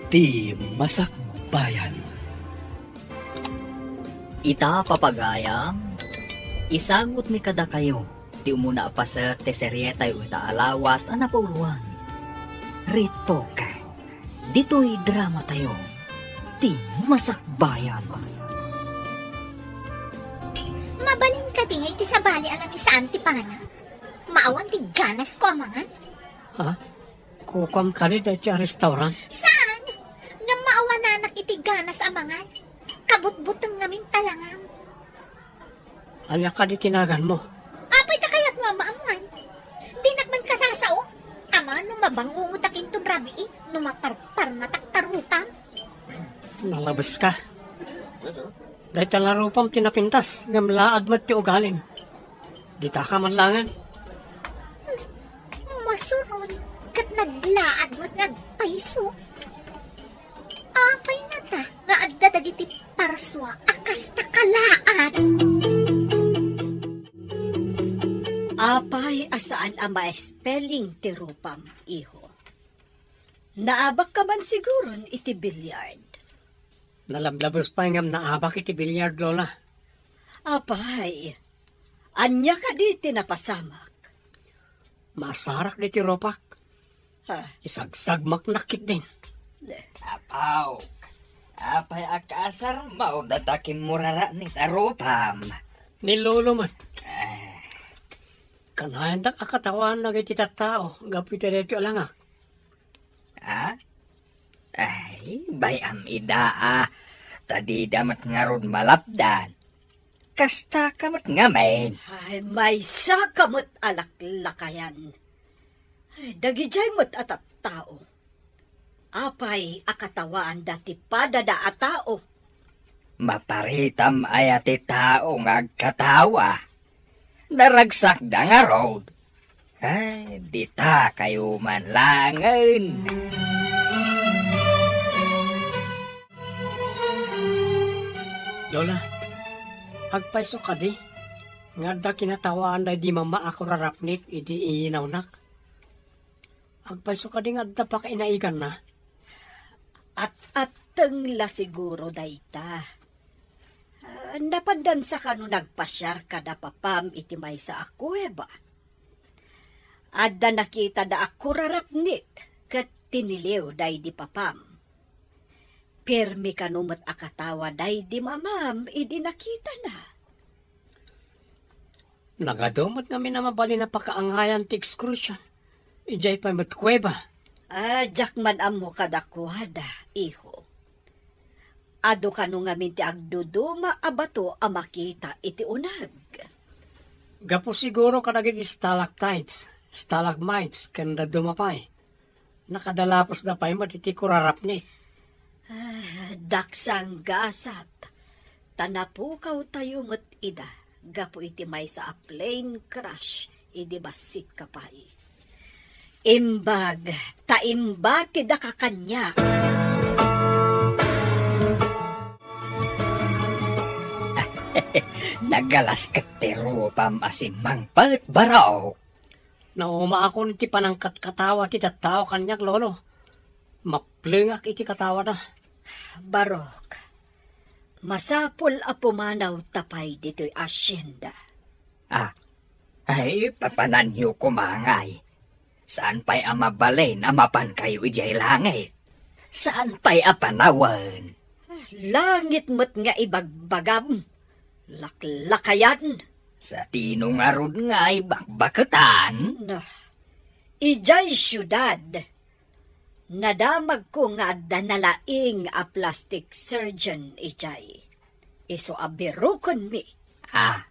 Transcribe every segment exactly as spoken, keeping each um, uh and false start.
Ti Masakbayan. Ita, papagayam, isagutmi kadakayo ti umuna a paset ti serietayo ita a lawas a napauluan, Retoke. Ditoy dramatayo, Ti Masakbayan. Mabalin kadi nga iti sabali a lamisaan ti pana? Maawan ti ganasko a mangan? Ha? Kukuam kadi daytoy a restaurant? Saan? Ngem maawananak iti ganas a mangan. Kabutbuteng ngamin talangam. Ania kadi ti naganmo? Apay ta kayatmo a maamuan? Dinak man kasasao. Amangan no mabangongotak inton rabii, no maparparmatak ta rupam. Nalabeska. Dayta la rupam ti napintas, ngem laad met ti ugalim. Ditaka man laengen. Masuron, ket naglaad met nga agpayso. Apay ngata nga adda dagiti parsua a kasta kalaat? Apay a saan a ma-spelling ti rupam, iho? Naabakka man siguron iti billiard. Nalablabes pay ngem naabak iti billiard, Lola. Apay, ania kadi ti napasamak? Masarak diti rupak. Ha? Isagsagmaknak ketdin. Apaw, apay a kaasarmo data kimmurarani ta rupam? Ni Lolo man. Eh. Kanayandak a katawaan dagiti tattao gapu iti daytoy a langak. Ha? Ay, bay-am ida a, ta dida met ngarud malapdan. Kastaka met ngamin. Ay, maysaka met a laklakayan. Ay, dagidiay met a tattao. Apay a katawaanda ti padada a tao? Maparitam aya ti tao nga agkatawa? Naragsakda ngarud. Ay, ditakayo man laengen. Lola, agpayso kadi nga adda kinatawaan daydi mama a kurarapnik idi iyinawnak? Agpayso kadi nga adda pakainaiganna? At-atteng la siguro dayta. Ah, napandansa kano nagpasiar kada papam iti maysa a kuweba. Adda nakitada a kurarapnik ket tiniliw daydi papam. Pirmi kano met a katawa daydi mamam idi nakitana. Nagadu met ngamin a mabalin a pakaangayan ti excursion. Idiay pay met kuweba. Ah, diak man ammo kadakuada, iho. Adu kano ngamin ti agduduma a bato a makita iti uneg. Gapu siguro kadagiti stalactites, stalagmites, ken dadduma pay. Nakadalapusda pay met iti kurarapnik. Ah, daksang gasat, ta napukawtayo met ida gapu iti maysa a plane crash idi bassit ka pay. Imbag ta imbatidaka kaniak. Nagalas ket ti rupam a simmangpet, barok. Naumaakon iti panangkatkatawa ti tattao kaniak, Lolo. Maplengak iti katawada. Barok, masapul a pumanawta pay ditoy asienda. Ah, ay, papananyo koma ngay. Saan pay a mabalin a mapankayo idiay langit? Saan pay a panawen? Langit met nga ibagbagam. Laklakayan. Sa tino ngarud nga ibakbaketan? Nah, idiay siudad, nadamagko nga adda nalaing a plastic surgeon idiay. Isu a birukenmi. Ah.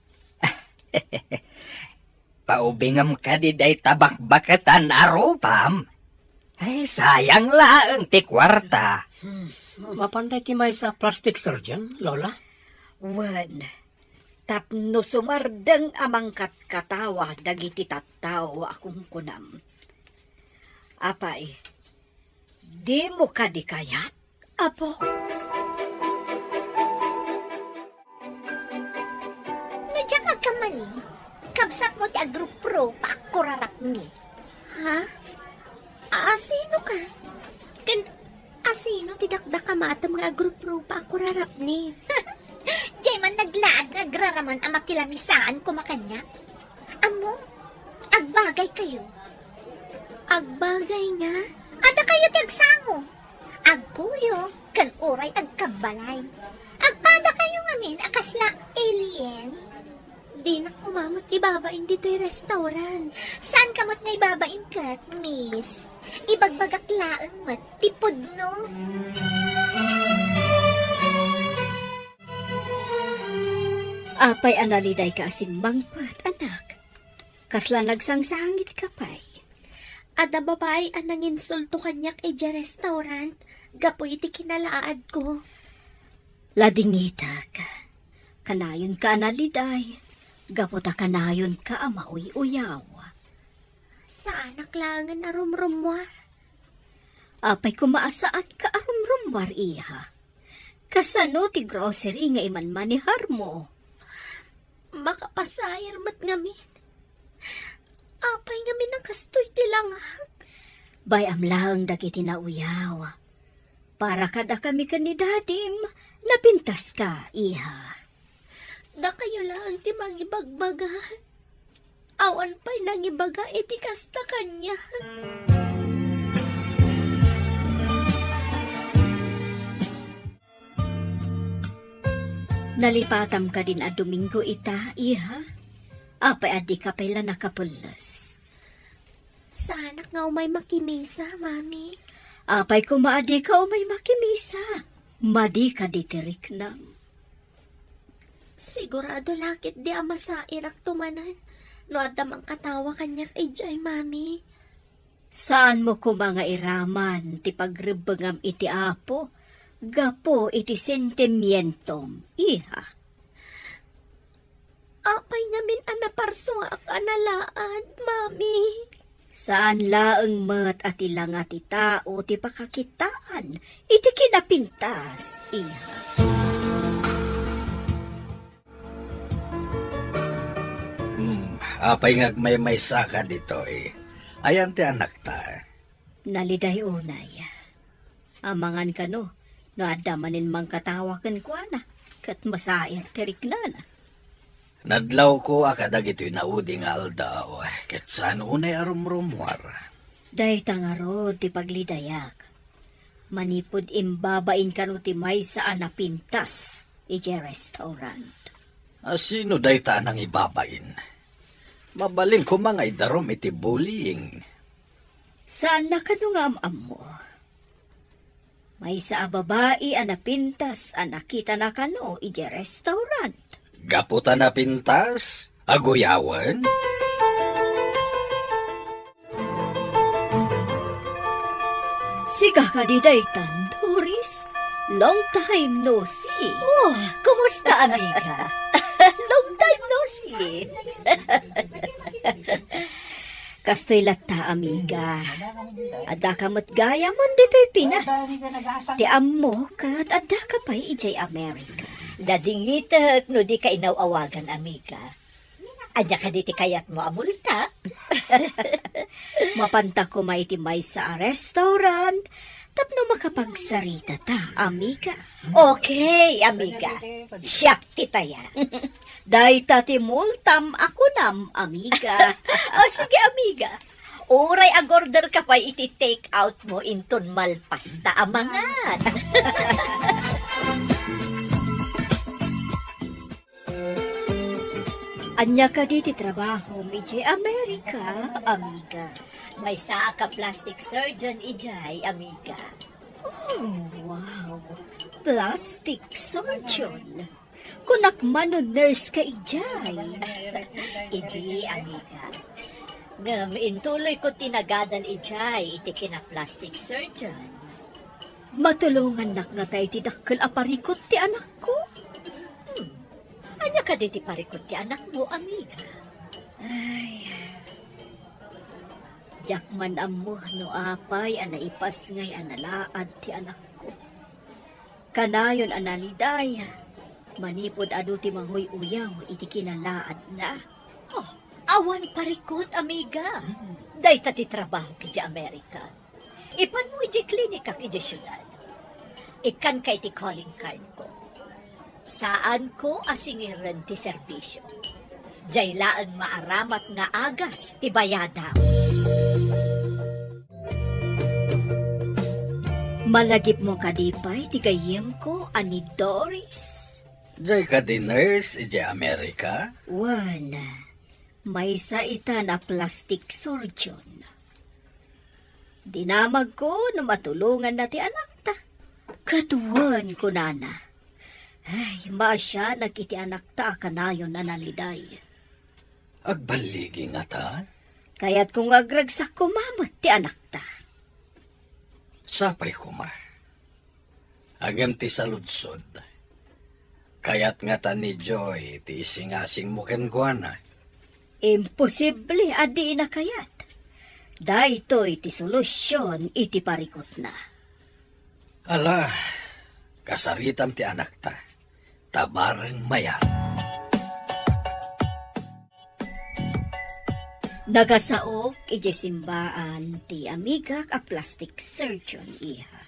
Paubingem kadi dayta bakbaketan a rupam? Ay, sayang laeng ti kuarta. Hmm. Mapan dayta maysa a plastic surgeon, Lola? Wen, tapno sumardeng a mangkatkatawa dagiti tattao a kunkunam. Apay, dimo kadi kayat, Apo? No diak agkamali, kabsatmo ti agruprupa a kurarapni. Ha? A, sino ka? Ken, a, Sino ti dakdakamatem nga agruprupa a kurarapni? Diay man naglaag nga agraraman a makilamisaan koma kaniak. Ammo, agbagaykayo. Agbagay nga? Adda kayo ti agsango. Agkuyog, ken uray agkabbalay. Agpadakayo ngamin a kasla alien. Dinak koma met ibabain ditoy restaurant. Saanka met nga ibabain ket, miss? Ibagbagak laeng met ti pudno. Apay a nalidayka a simmangpet, anak? Kasla nagsangsangitka pay? Adda babai a nanginsulto kaniak idiay restaurant gapu iti kinalaadko. Ladingitek. Kanayonka a naliday, gapu ta kanayonka a mauy-uyaw. Saanak laengen a rumrummuar. Apay koma a saanka a rumrummuar, iha? Kasano ti grocery nga imanmaneharmo? Makapasair met ngamin. Apay ngamin a kastoy ti langak? Bay-am laeng dagiti nauyaw. Para kadakami ken ni dadim, napintaska, iha. Dakayo laeng ti mangibagbaga. Awan pay nangibaga iti kasta kaniak. Nalipatam kadin a Domingo ita, iha? Apay a dika pay la nakapelles? Saanak nga umay makimisa, Mami. Apay koma a dika umay makimisa? Madi kadi ti riknam. Sigurado la ketdi a masairakto manen no adda mangkatawa kaniak idiay, Mami. Saanmo koma nga iraman ti pagrebbengam iti Apo gapu iti sentimientom, iha? Apay ngamin a naparsuak a nalaad, Mami? Saan laeng met a ti langa ti tao ti pakakitaan iti kinapintas, iha. Hmm, apay nga agmaymaysaka ditoy? Ayan ti anakta. Naliday unay. Amangan kano, no adda manen mangkatawa kenkuana, ket masair ti riknana. Nadlawko a kadagitoy naudi nga aldaw, ket saan unay a rumrummuar. Dayta ngarud ti paglidayak. Manipud imbabain kano ti maysa a napintas idiay restaurant. A, sino dayta a nangibabain? Mabalin koma nga idarum iti bullying. Saanna kano nga am-ammo? Maysa a babai a napintas a nakitana kano idiay restaurant. Gapu ta napintas, aguyawen? Sika kadi daytan, Doris? Long time no see. Oh, kumusta, amiga? Long time no see. Kastoy latta, amiga. Addaka met gayam ditoy Pinas. Ti ammo ket addaka pay idiay Amerika. Ladingitek no dika inaw-awagan, amiga. Ania kadi ti kayatmo a multa? Mapanta koma iti maysa a restaurant tapno makapagsaritata, amiga. Okay, amiga. Siak ti taya. Dayta ti multam a kunam, amiga. O, sige, amiga. Uray agorderka pay iti take out mo inton malpasta a mangan. Ania kadi ti trabahom idiay Amerika, amiga? Maysaak a plastic surgeon idiay, amiga. Oh, wow! Plastic surgeon? Kunak man no nurse ka idiay. Idi, amiga. Ngem intuloyko ti nagadal idiay iti kina-plastic surgeon. Matulongannak ngata iti dakkel a parikut ti anakko? Hmm. Ania kadi ti parikut ti anakmo, amiga? Ay. Diak man ammo no apay a naipasngay a nalaad ti anakko. Kanayon a naliday, manipud adu ti manguy-uyaw iti kinalaadna. Oh, awan parikut, amiga. Dayta ti trabahok idiay Amerika. Ipanmo idiay klinikak idiay siudad. Ikkanka iti calling card ko. Saanko a singiren ti serbisyo. Diay laeng maaramat nga agas ti bayadam. Malagipmo kadi pay ti gayyemko a ni Doris? Diay kadi nurse idiay Amerika? Wen, maysa ita a plastic surgeon. Dinamagko no matulonganna ti anakta. Ket wen, kunana, ay, maasianak iti anakta a kanayon a naliday. Agballigi ngata? Kayatko nga agragsakko met ti anakta. Sapay koma. Ngem ti saludsod, kayat ngata ni Joy ti isingasingmo kenkuana? Imposible a dina kayat. Daytoy ti solusion iti parikutna. Ala, kasaritam ti anakta, ta bareng mayat. Nakasaok idiay simbaan ti amigak a plastic surgeon, iha.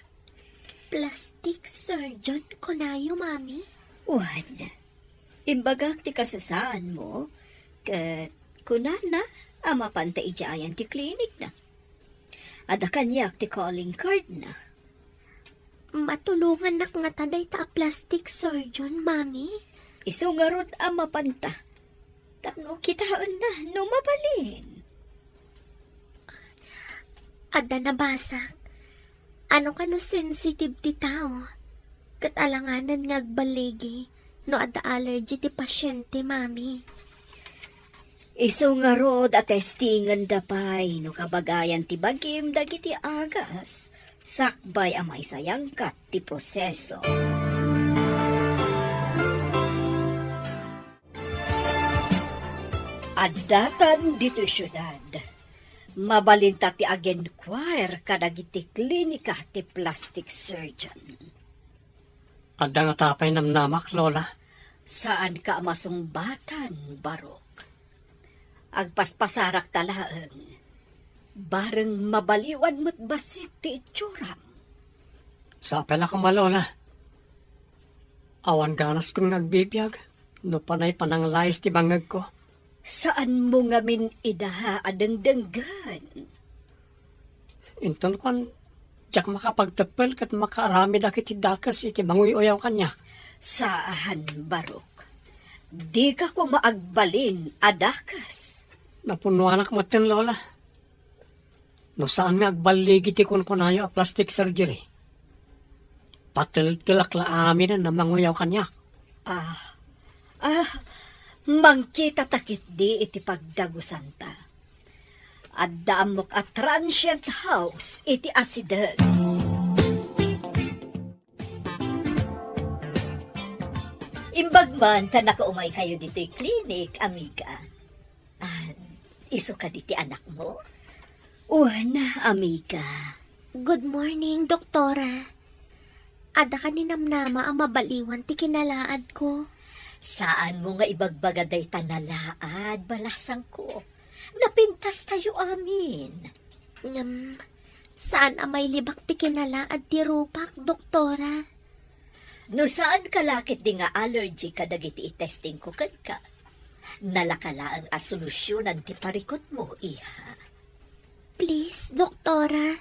Plastic surgeon, kunayo, Mami? Wen, imbagak ti kasasaanmo, ket kunana a mapanta idiay ayan ti klinikna. Adda kaniak ti calling cardna. Matulongannak ngata dayta a plastic surgeon, Mami? Isu ngarud a mapanta. Tapno kitaenna no mabalin. Adda nabasak. Ano kano sensitive ti tao? Ket alanganen nga agballigi no adda allergy ti pasyente, Mami. Isu ngarud a testingenda pay no kabagayan ti bagim dagiti agas, sakbay a maisayangkat ti proseso. Addatan ditoy siudad. Mabalinta ti agenkuair kadagiti klinika ti plastic surgeon. Adda ngata pay namnamak, Lola? Saanka a masungbatan, Barok. Agpaspasarakta laeng. Bareng mabaliwan met bassit ti itsuram. Sapay la koma, Lola. Awan ganaskon nga agbibiag no panay pananglayes ti bangngegko. Saanmo ngamin ida a dengdenggen? Inton kuan, diak makapagteppel ket makaaramid dagiti dakes iti manguy-uyaw kaniak. Saan, Barok. Dika koma agbalin a dakes. Napunnoanak metten, Lola. No saan nga agballigi ti kunkunayo a plastic surgery, pateltelak la aminen a manguyaw kaniak. Ah, ah, mangkitata ketdi iti pagdagusanta. Adda ammok a transient house iti asideg. Imbag man ta nakaumaykayo ditoy klinik, amiga. Ah, isu kadi ti anakmo? Wen, amiga. Good morning, doktora. Adda kadi namnama a mabaliwan ti kinalaadko? Saanmo nga ibagbaga dayta nalaad, balasangko. Napintastayo amin. Ngem, saan a mailibak ti kinalaad ti rupak, doktora? No saanka la ketdi nga allergy kadagiti itestingko kenka, nalaka laeng a solusionan ti parikutmo, iha. Please, doktora,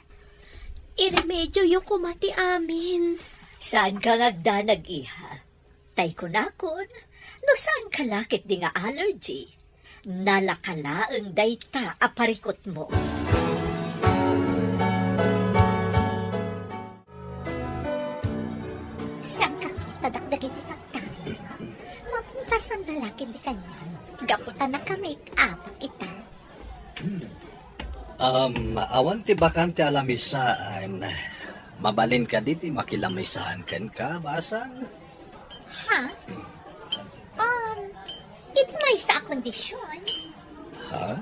iremedioyo koma ti amin. Saanka nga agdanag, iha. Tay kunakon, no saanka la ketdi nga allergy, nalaka laeng dayta a parikutmo. Saanka ta dakdagiti tattao? Mapintasan na la ketdi kaniam. Gapu ta naka-make-up ita. Um, awan ti bakante a lamisaan. Mabalin kadi ti makilamisaan kenka, basang? Ha? Um, iti maysa a kondisyon. Ha?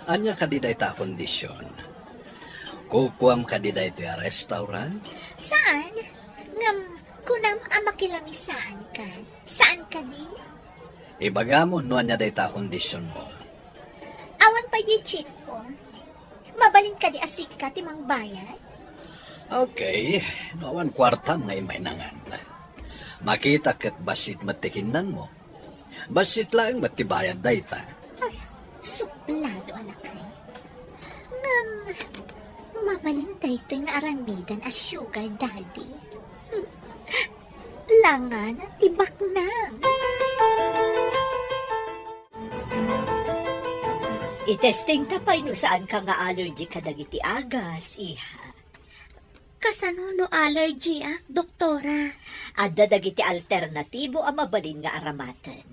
Ania kadi dayta a kondisyon? Kukuam kadi daytoy a restaurant? Saan? Ngem kunam a makilamisaan ka. Saan kadi? Ibagam no ania dayta a kondisyon mo. Awan pay di cheat ko. Mabalin kadi a sika ti mangbayad? Okay, no awan kuartam nga imainangan. Makita ket bassit met ti kinnanmo. Bassit laeng met ti bayad dayta. Ay, suplado, anakay. Ngem, mabalin daytoy nga aramidan a sugar daddy. Langana ti baknang. Itestingta pay no saanka nga allergy kadagiti agas, iha. Kasano no allergyak, doktora? Adda dagiti alternatibo a mabalin nga aramaten.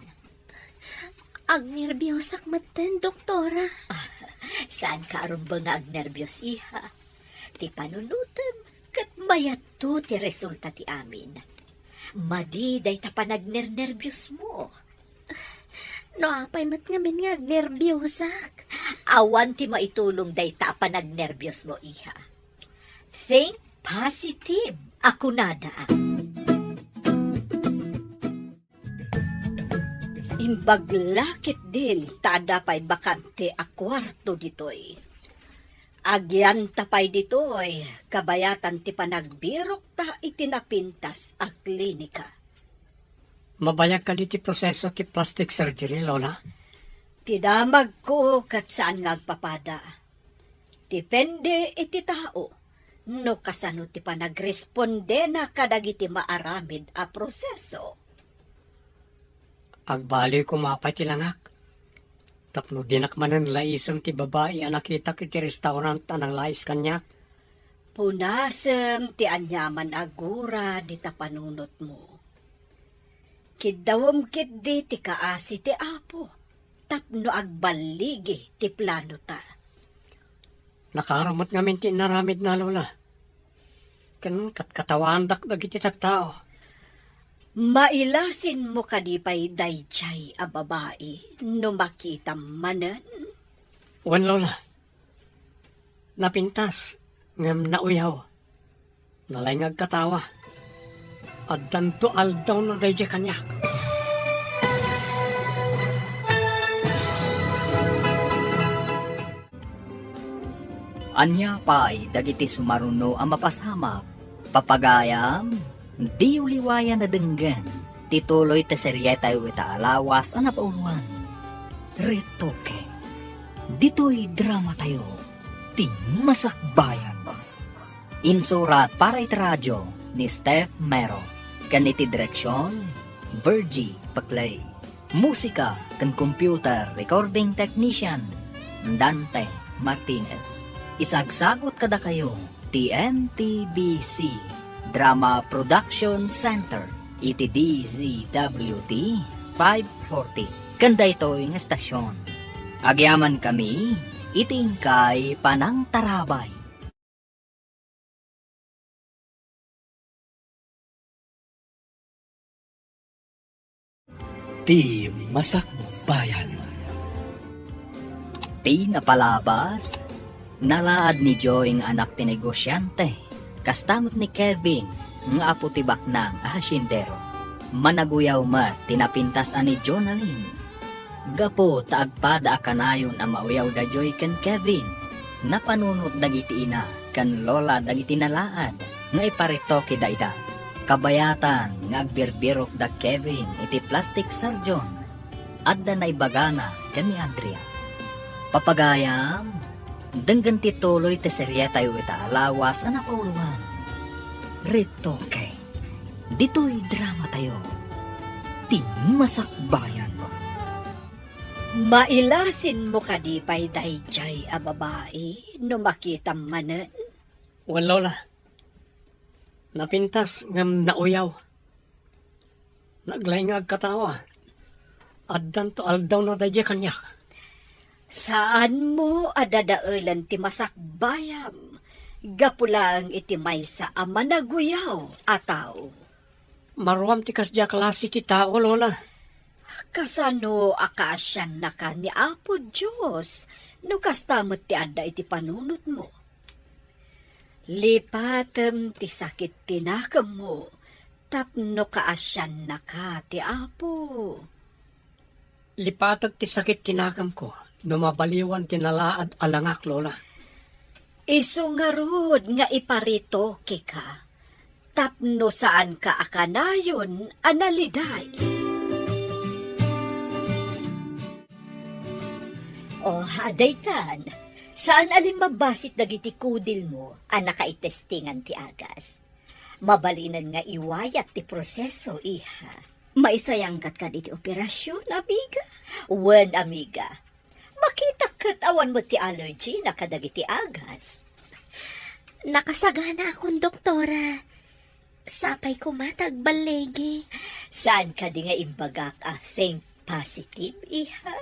Agnerbiosak metten, doktora. Ah, saanka a rumbeng nga agnerbios, iha. Ti panunotem ket mayatto ti resulta ti amin. Madi dayta panagnernerbiosmo. No apay met ngamin nga agnerbiosak? Awan ti maitulong dayta a panagnerbiosmo, iha. Think positive, a kunada. Imbag la ketdin ta adda pay bakante a kuarto ditoy. Agyanta pay ditoy, kabayatan ti panagbirokta iti napintas a klinika. Mabayag kadi ti proseso ti plastic surgery, Lola? Ti damagko ket saan nga agpapada. Depende iti tao no kasano ti panagrespondena kadagiti maaramid a proseso. Agbaliw koma pay ti langak, tapno dinak manen laisem ti babai a nakitak iti restaurant a nanglais kaniak. Punasem ti aniaman a gura dita panunotmo. Kiddawem ketdi ti kaasi ti Apo tapno agballigi ti planota. Nakaro met ngamin ti inaramidna, Lola. Ken katkatawaandak dagiti tattao. Mailasinmo kadi pay daydiay a babai no makitam manen? Wen, Lola. Napintas ngem nauyaw. Nalaing nga agkatawa. Addanto aldawna daydiay kaniak. Ania pay dagiti sumaruno a mapasamak? Papagayam, diyo liwayan a denggen ti tuloy ti serietayo ita a lawas a napauloan, Retoke. Ditoy dramatayo, ti Masakbayan. Insurat para iti radio ni Steph Mero, ken iti direksion, Virgie Paclay. Musika ken computer recording technician, Dante Martinez. Isagsagut kadakayo ti M P B C Drama Production Center iti D Z W T five forty. Ken daytoy nga estasyon, agyamankami iti inkay panangtarabay. Ti Masakbayan. Ti napalabas, nalaad ni Joy nga anak ti negosiante, kasta met ni Kevin nga apo ti baknang a hasyendero. Managuyaw met ti napintas a ni Jonalyn. Gapu ta agpada a kanayon a mauyaw da Joy ken Kevin, napanunot dagiti ina ken lola dagiti nalaad nga iparetoke daida. Kabayatan nga agbirbirok da Kevin iti plastic surgeon, adda naibagana ken ni Andrea. Papagayam, denggen ti tuloy ti serietayo ita a lawas a napauloan. Retoke. Ditoy dramatayo, ti Masakbayan. Mailasinmo kadi pay daydiay a babai no makitam manen? Wen, Lola. Napintas ngem nauyaw. Naglaing nga agkatawa. Addanto aldawna daydiay kaniak. Saanmo a dadaelen ti masakbayam gapu laeng iti maysa a managuyaw a tao. Maruam ti kasdiay a klase ti tao, Lola. Kasano a kaasiannaka ni Apo Dios no kasta met ti adda iti panunotmo? Lipatem ti sakit ti nakemmo tapno kaasiannaka ti Apo. Lipatek ti sakit ti nakemko no mabaliwan ti nalaad a langak, Lola. Isu ngarud nga iparitokeka, tapno saanka a kanayon a naliday. Oh, adaytan, saan a limmabbasit dagiti kudilmo a nakaitestingan ti agas. Mabalinen nga iwayat ti proseso, iha. Maisayangkat kadi ti operasion, amiga? Wen, amiga. Makitak ket awan met ti allergy na kadagiti agas. Nakasaganaakon, doktora. Sapay koma ta agballigi. Saan kadi nga imbagak a think positive, iha?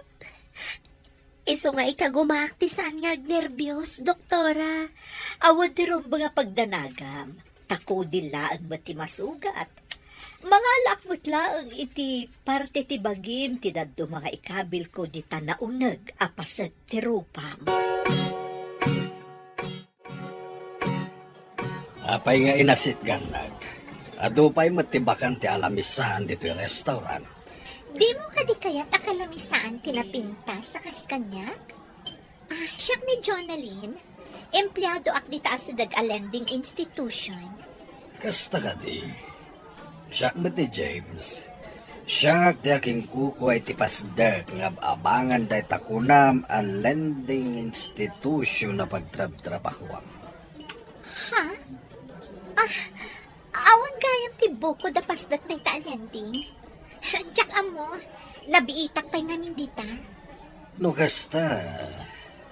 Isu nga ikagumaak ti saan nga agnerbios, doktora. Awan ti rumbeng a pagdanagam. Ta kudil laeng met ti masugat. Mangalaak met laeng iti parte ti bagim ti dadduma nga ikabilko dita nauneg a paset ti rupam. Apay nga inasitgannak? Adu pay met ti bakante a lamisaan ditoy restaurant. Dimo kadi kayat a kalamisaan ti napintas a kas kaniak? Ah, siak ni Jonalyn. Empleadoak dita a sideg a lending institution. Kasta kadi? Siak met ni James. Siak ti akinkukua iti pasdek nga ab-abangan dayta kunam a lending institution a pagtrabtrabahuam. Ha? Ah, awan gayam ti bukod a pasdek dayta a lending? Diak ammo, nabiitak pay ngamin dita. No kasta,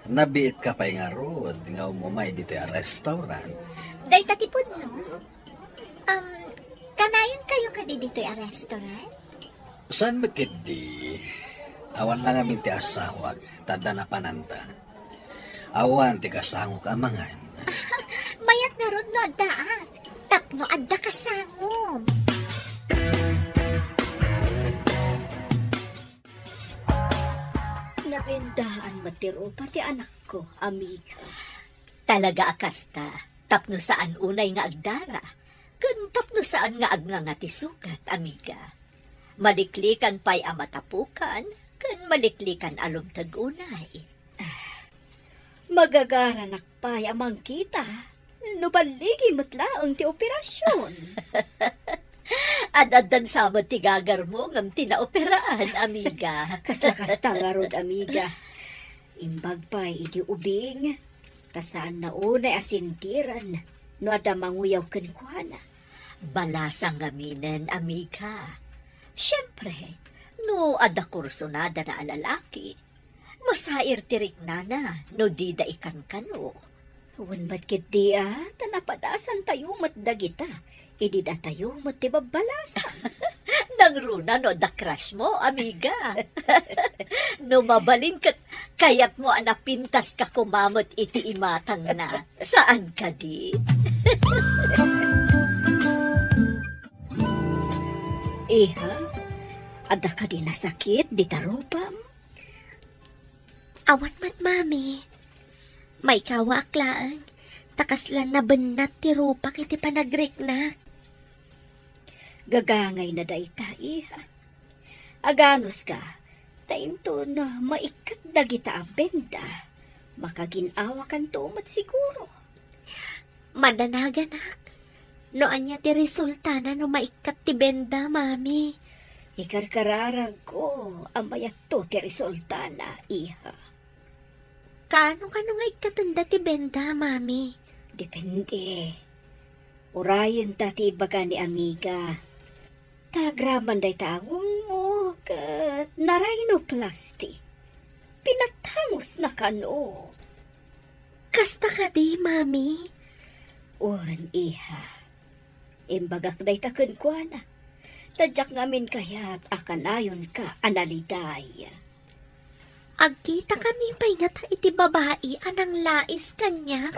nabiitka pay ngarud nga umumay ditoy a restaurant. Dayta ti pudno? Um, kanayon kayo kadi ditoy a restaurant? Saan met ketdi? Awan lang amin ti asawak, ta adda napananta. Awan ti kasangok a mangan. Mayat ngarud no addaak, tapno adda kasangom. Nabendaan met ti rupa ti anakko, amiga. Talaga a kasta, tapno saan unay nga agdara, ken tapno saan nga agnganga ti sugat, amiga. Maliklikan pay a matapukan, ken maliklikan a lumteg unay. Ah, magagaranak pay a mangkita, no balligi met laeng ti operasion. Ad-addan sa met ti gagarmo ngem ti naoperaan, amiga. Kasla kasta ngarud, amiga. Imbag pay idi ubing, ta saanna unay a sentiren no adda manguyaw kenkuana. Balasang ngaminen, amiga. Siempre, no adda kursunadana a lalaki, masair ti riknana no dida ikankano. Wen met ketdi a, ta napadasantayo met dagita, idi datayo met ti babbalasang. Nangruna no adda crush mo, amiga. No mabalin ket kayatmo a napintaska koma met iti imatangna. Saan kadi? Iha, adda kadi nasakit dita rupam? Awan met, Mami. Maikawaak laeng, ta kasla nabennat ti rupak iti panagriknak. Gagangayna dayta, iha. Aganuska, ta inton maikkat dagita a benda, makagin-awakanto met siguro. Madanaganak, no ania ti resultana no maikkat ti benda, Mami? Ikarkararagko a mayatto ti resultana, iha. Kaano kano nga ikkatenda ti benda, Mami? Depende. Urayenta ti ibaga ni amiga. Ta agraman dayta a ngungmo ket narhinoplasty. Pinatangosna kano. Kasta kadi, Mami? Wen, iha. Imbagak dayta kenkuana. Ta diak ngamin kayat a kanayonka a naliday. Agkitakami pay ngata iti babai a nanglais kaniak?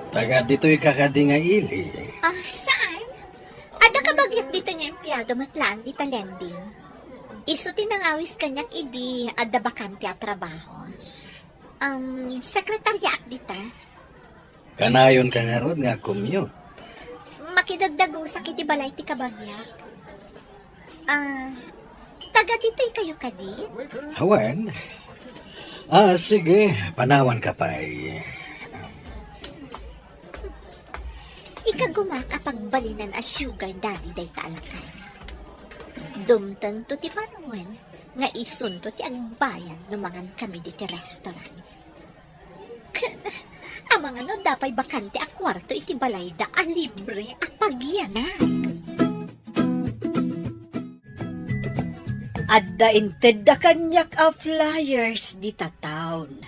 Taga ditoy ka kadi nga ili? Ah, saan? Adda kabagiak ditoy nga empleado met laeng dita lending. Isu ti nangawis kaniak idi adda bakante a trabaho. Um, sekretaryaak dita. Kanayonka ngarud nga agcommute? Makidagdagusak iti balay ti kabagiak. Ah, taga ditoy kayo kadi? Awan. Ah, sige, panawanka pay. Ikagumak a pagbalinan a sugar daddy dayta a lakay. Dumtengto ti panuen nga isunto ti agbayad no mangankami ditoy restaurant. Ken, amangan no adda pay bakante a kuarto iti balayda a libre a pagianak. Adda intedda kaniak a flyers dita town.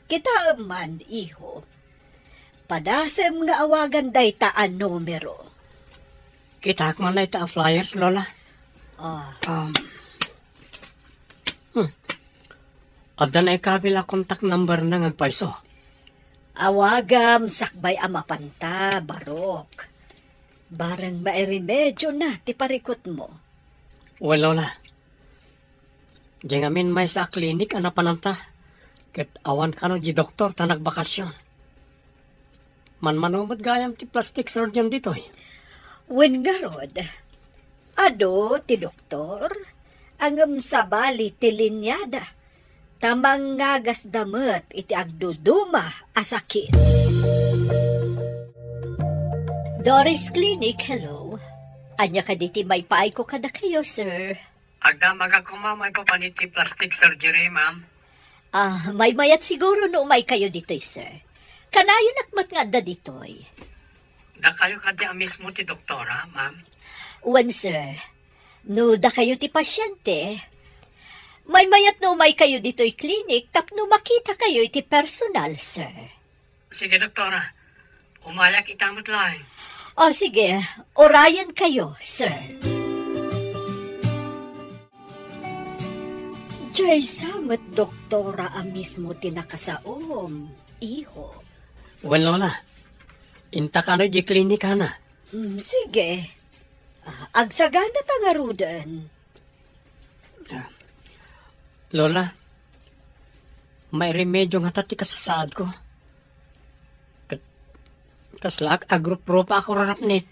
Kitaem man, iho. Padasem nga awagan dayta a numero. Kitaek man dayta a flyers, Lola. Ah. Um, hmm. Adda naikabil a contact number na nga agpayso. Awagam sakbay a mapanta, Barok. Bareng mairemedio na ti parikutmo. Well, Lola, diay ngamin maysa a klinik a napananta, ket awan kano di doktor ta nagbakasyon. Manmano met gayam ti plastic surgeon ditoy. Wen ngarud, adu ti doktor, ngem sabali ti linyada, ta mangagasda met iti agduduma a sakit. Doris Clinic, hello. Ania kadi ti maipaayko kadakayo, sir? Agdamagak koma maipapan iti plastic surgery, ma'am. Ah, maymayat siguro no umaykayo ditoy, sir. Kanayonak met nga adda ditoy. Dakayo kadi a mismo ti doktora, ma'am? Wen, sir. No dakayo ti pasyente, maymayat no umaykayo ditoy klinik tapno makitakayo iti personal, sir. Sige, doktora. Umayak ita met laeng. O, sige. Urayenkayo, sir. Diay sa met doktora a mismo ti nakasaom, iho. Wen, Lola. Inta kano di klinikana. Hmm, sige. Ah, agsagana ta ngaruden. Ah, Lola, mairemedio ngata ti kasasaadko. Ket kasla ak agruprupa a kurarapnit.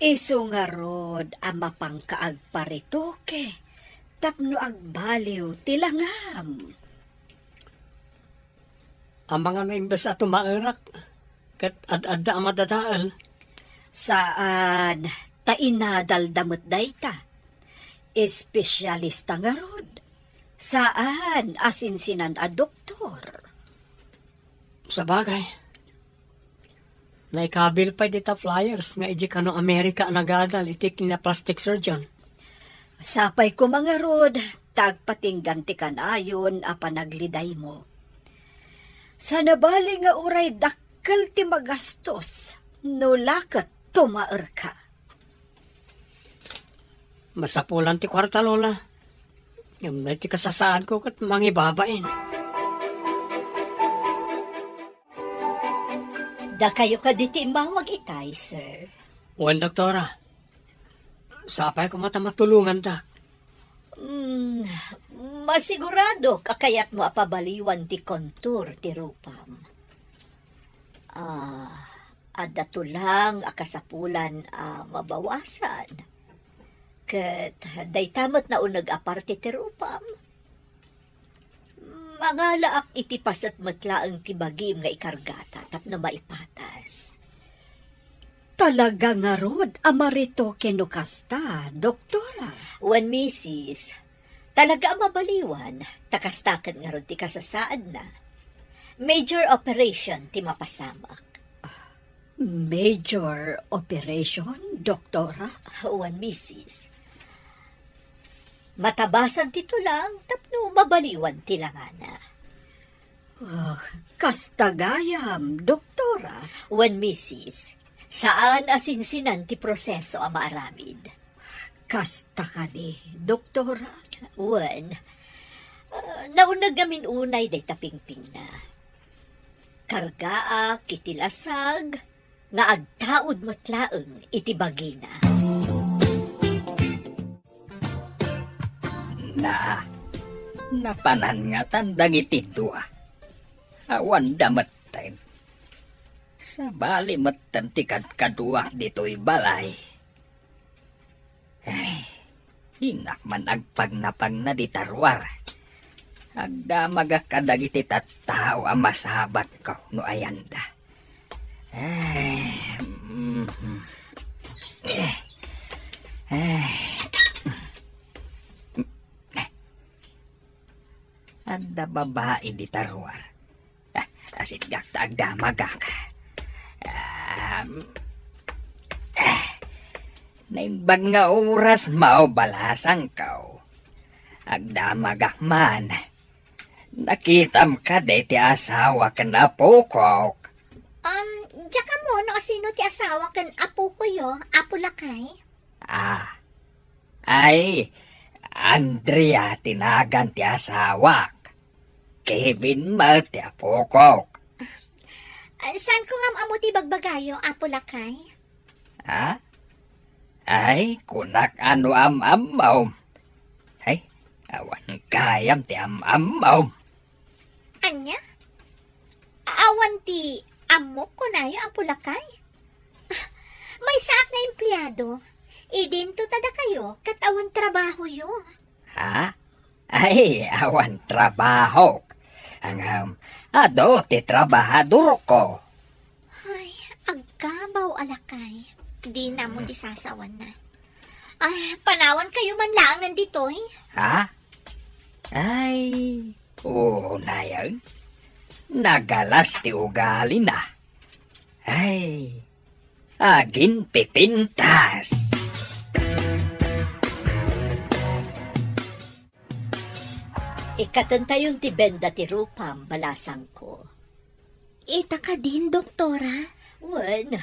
Isu ngarud a mapanka agparetoke tapno agbaliw ti langam. Amangan no imbes a tumaerak, ket ad-adda a madadael. Saan, ta inadalda met dayta. Espesyalista ngarud. Saan a sinsinan a doktor. Sabagay, naikabil pay dita flyers nga idi kano Amerika a nagadal iti kinaplastic surgeon. Sapay koma ngarud, ta agpatinggan ti kanayon a panaglidaymo. Sana bali nga uray dakkel ti magastos, no la ket tumaerka. Masapulan ti kuarta, Lola. Ngem daytoy kasasaadko ket mangibabain. Dakayo kadi ti immawag itay, sir? Wen, doktora. Sapay koma ta matulongandak. Hmm, masiguradok a kayatmo a pabaliwan ti kontur ti rupam. Ah, adda tulang a kasapulan a mabawasan. Ket dayta met nauneg a parte ti rupam. Mangalaak iti paset met laeng ti bagim nga ikargata tapno maipatas. Talaga ngarud a maretoke no kasta, doktora? Wen, misis, talaga a mabaliwan, ta kasta ket ngarud ti kasasaadna. Major operation ti mapasamak. Major operation, doktora? Wen, misis. Matabasan ti tulang tapno mabaliwan ti langana. Ah, kasta gayam, doktora? Wen, misis. Saan a sinsinan ti proseso a maaramid. Kasta kadi, doktora? Wen, ah, nauneg ngamin unay dayta pingpingna. Kargaak iti lasag nga agtaud met laeng iti bagina. Na, napanan ngatan dagiti dua. Awanda metten. Sabali metten ti kadkaduak ditoy balay. Ay, innak man agpagnapagna dita ruar. Agdamagak kadagiti tattao a masabatko no ayanda. Eh, mm, eh, eh. Adda babai dita ruar. Ah, asitgak ta agdamagak. Um, ah, naimbag nga oras, mao, balasangko. Agdamagak man. Nakitam kadi ti asawa ken apokok? Um, diak ammo no asino ti asawa ken apokoyo, Apo Lakay. Ah, ay, Andrea ti nagan ti asawak. Kevin met ti apokok. Ah, saanko ngam ammo ti bagbagayo, Apo Lakay? Ha? Ay, kunak a no am-ammom. Ay, awan gayam ti am-ammom. Ania? Awan ti ammok kunayo, Apo Lakay? Maysaak nga empleado. Idinto ta dakayo ket awan trabahoyo. Ha? Ay, awan trabahok. Ngem, adu ti trabahadorko. Ay, agkabaw a lakay. Dinamo ti sasawanna. Ay, panawankayo man laengen ditoy. Ha? Ay, unayen. Nagalas ti ugalina. Ay, aginpipintas. Ikkatentayon ti benda ti rupam, balasangko. Ita kadin, doktora? Wen,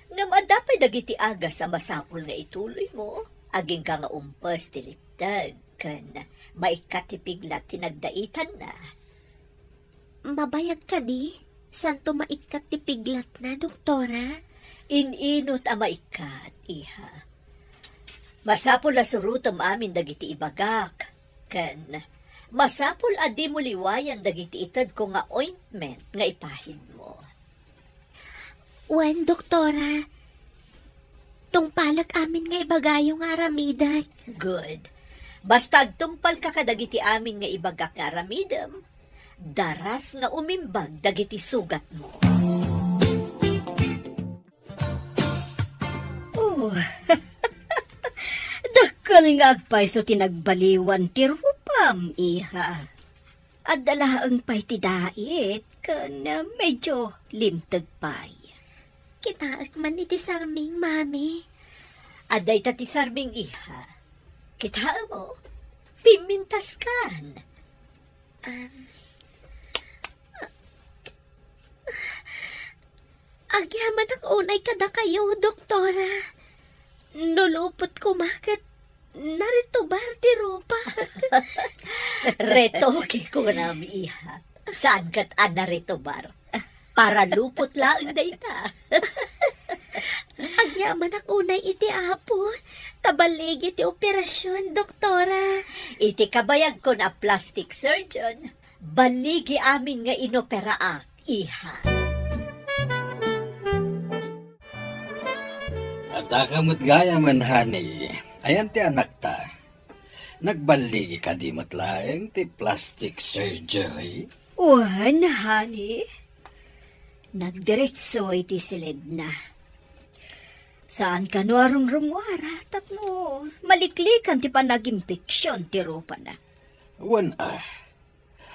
ngem adda pay dagiti agas a masapul nga ituloymo, agingga nga umpes ti lipteg, ken maikkat ti piglat ti nagdaitanna. Mabayag kadi, santo maikkat ti piglatna, doktora? In-inut a maikkat, iha. Masapul a surotem amin dagiti ibagak, ken masapul a dimo liwayan dagiti itedko nga ointment nga ipahidmo. Wen, doktora, tungpalek amin nga ibagayo nga aramidek. Good. Basta agtungpalka kadagiti amin nga ibagak nga aramidem, daras nga umimbag dagiti sugatmo. Oh, dakkel nga agpayso ti nagbaliwan ti rupam, iha. Adda laeng pay ti dait, ken medyo limteg pay. Kitaek man iti sarming, Mami. Adda ita ti sarming, iha. Kitaem, o. Pimintaskan. Um, agyamanak unay kadakayo, doktora. No lupot koma ket naretobar ti rupa. Retoke kunam, iha. Saan ket a naretobar? Para lupot laeng dayta. Agyamanak unay iti Apo, ta balligi ti operasion, doktora. Iti kabayagkon a plastic surgeon, balligi amin nga inoperaak, iha. Adda ka met gayamen, honey. Ayan ti anakta. Nagballigi kadi met laeng ti plastic surgery? Wen, honey. Nagdiretso iti siledna. Saan kano a rungrunguara tapno maliklikan ti panagimpeksyon ti rupana. Wen, ah.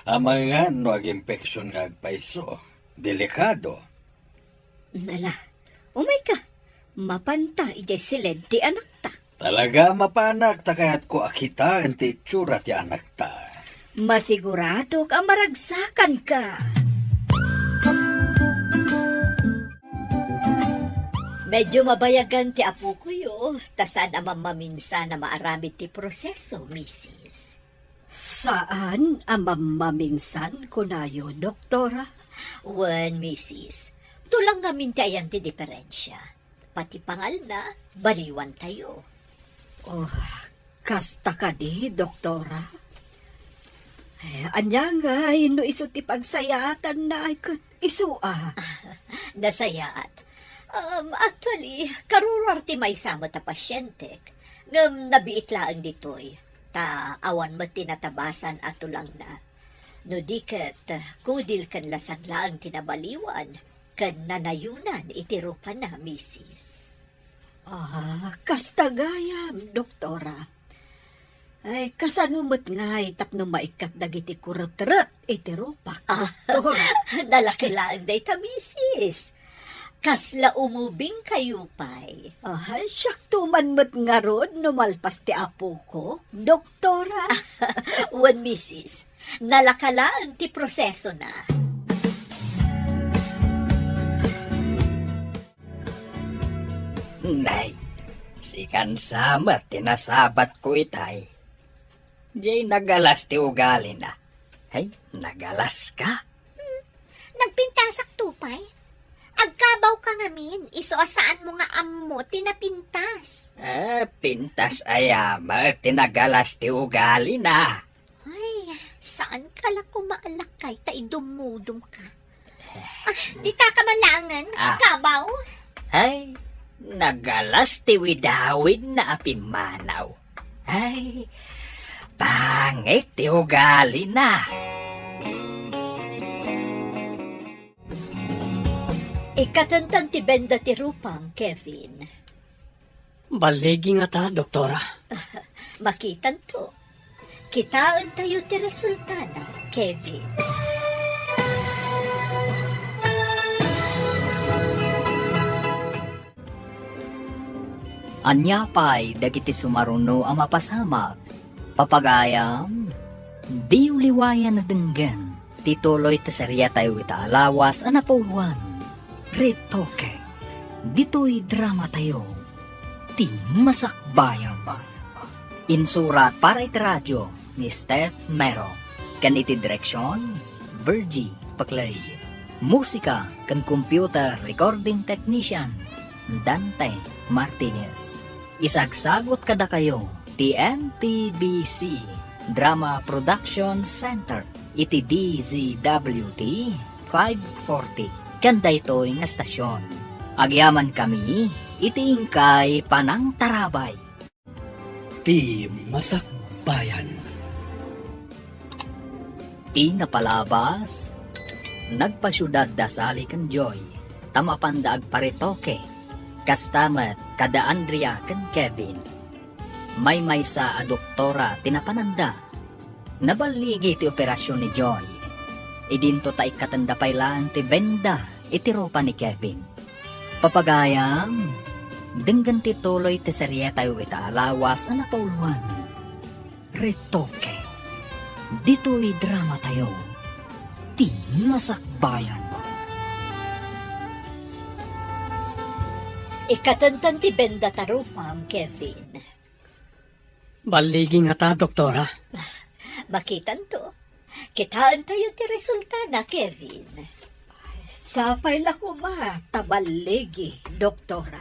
Amangan no agimpeksyon nga agpayso. Delikado. Nala, umayka. Mapanta idiay siled ti anakta. Talaga, mapanak ta kayatko a kitaen ti itsura ti anakta. Masiguradok a maragsakanka. Medyo mabayagan ti apokoyo, ta saan a mammaminsan a maaramid ti proseso, misis. Saan a mammaminsan, kunayo, doktora? Wen, misis. Tulang ngamin ti ayan ti diferensia. Pati pangalna, baliwantayo. Oh, kasta kadi, doktora? Eh, ania ngay no isu ti pagsayaatanna ay ket isu a? Nasayaat. Um, actually, karuruar ti maysa met a pasientek. Ngem nabiit laeng ditoy, ta awan met ti natabasan a tulangna. No di ket, kudil ken lasan laeng ti nabaliwan ken nanayonan iti rupana, misis. Ah, kasta gayam, doktora. Ay, kasano met ngay tapno maikkat dagiti kuretret iti rupak, Ah. doktora? Nalaka laeng dayta, misis. Kasla umubingkayo pay. Ah, siakto man met ngarud no malpas ti apokok, doktora. Wen, misis, nalaka laeng ti prosesona. Nay, sikan sa met ti nasabatko itay. Jay nagalas ti ugalina. Ay, nagalas ka? Hmm, nagpintasak to pay. Agkabaw ka ngamin, isu a saanmo nga ammo ti napintas. Eh, pintas aya met ti nagalas ti ugalina. Ay, saan ka la kumaalakay ta idumudum ka? Ah, di ta ka malangan, Ah. kabaw? Ay, nagalas ti widawidna a pimmanaw. Ay, pangit ti ugalina. Ikatentan ti benda ti rupam, Kevin. Balligi ngata, doktora. Makitanto. Kitaentayo ti resultana, Kevin. Ania pay dagiti sumaruno a mapasamak? Papagayam, diyo liwayan a denggen ti tuloy ti seriatayo ita a lawas a napauluan, Retoke. Ditoy dramatayo, ti Masakbayan. Insurat para iti radio ni Steph Mero, ken iti direksion, Virgie Paclay. Musika ken computer recording technician, Dante Martinez. Isagsagut kadakayo ti M P B C Drama Production Center iti D Z W T five forty ken daytoy nga estasion. Agyamankami iti inkay panangtarabay. Ti Masakbayan. Ti napalabas, nagpasiudad da Sally ken Joy, ta mapanda agparetoke, kasta met kada Andrea ken Kevin. Maymaysa a doktora ti napananda. Naballigi ti operasion ni Joy. Idinto ta ikkatenda pay laeng ti benda iti rupa ni Kevin. Papagayam, denggen ti tuloy ti serietayo ita a lawas a napauluan, Retoke. Ditoy dramatayo, ti Masakbayan. Ikatentan ti benda ta rupam, Kevin. Balligi ngata, doktora. Makitanto. Kitaentayo ti resultana, Kevin. Sapay la koma ta balligi, doktora.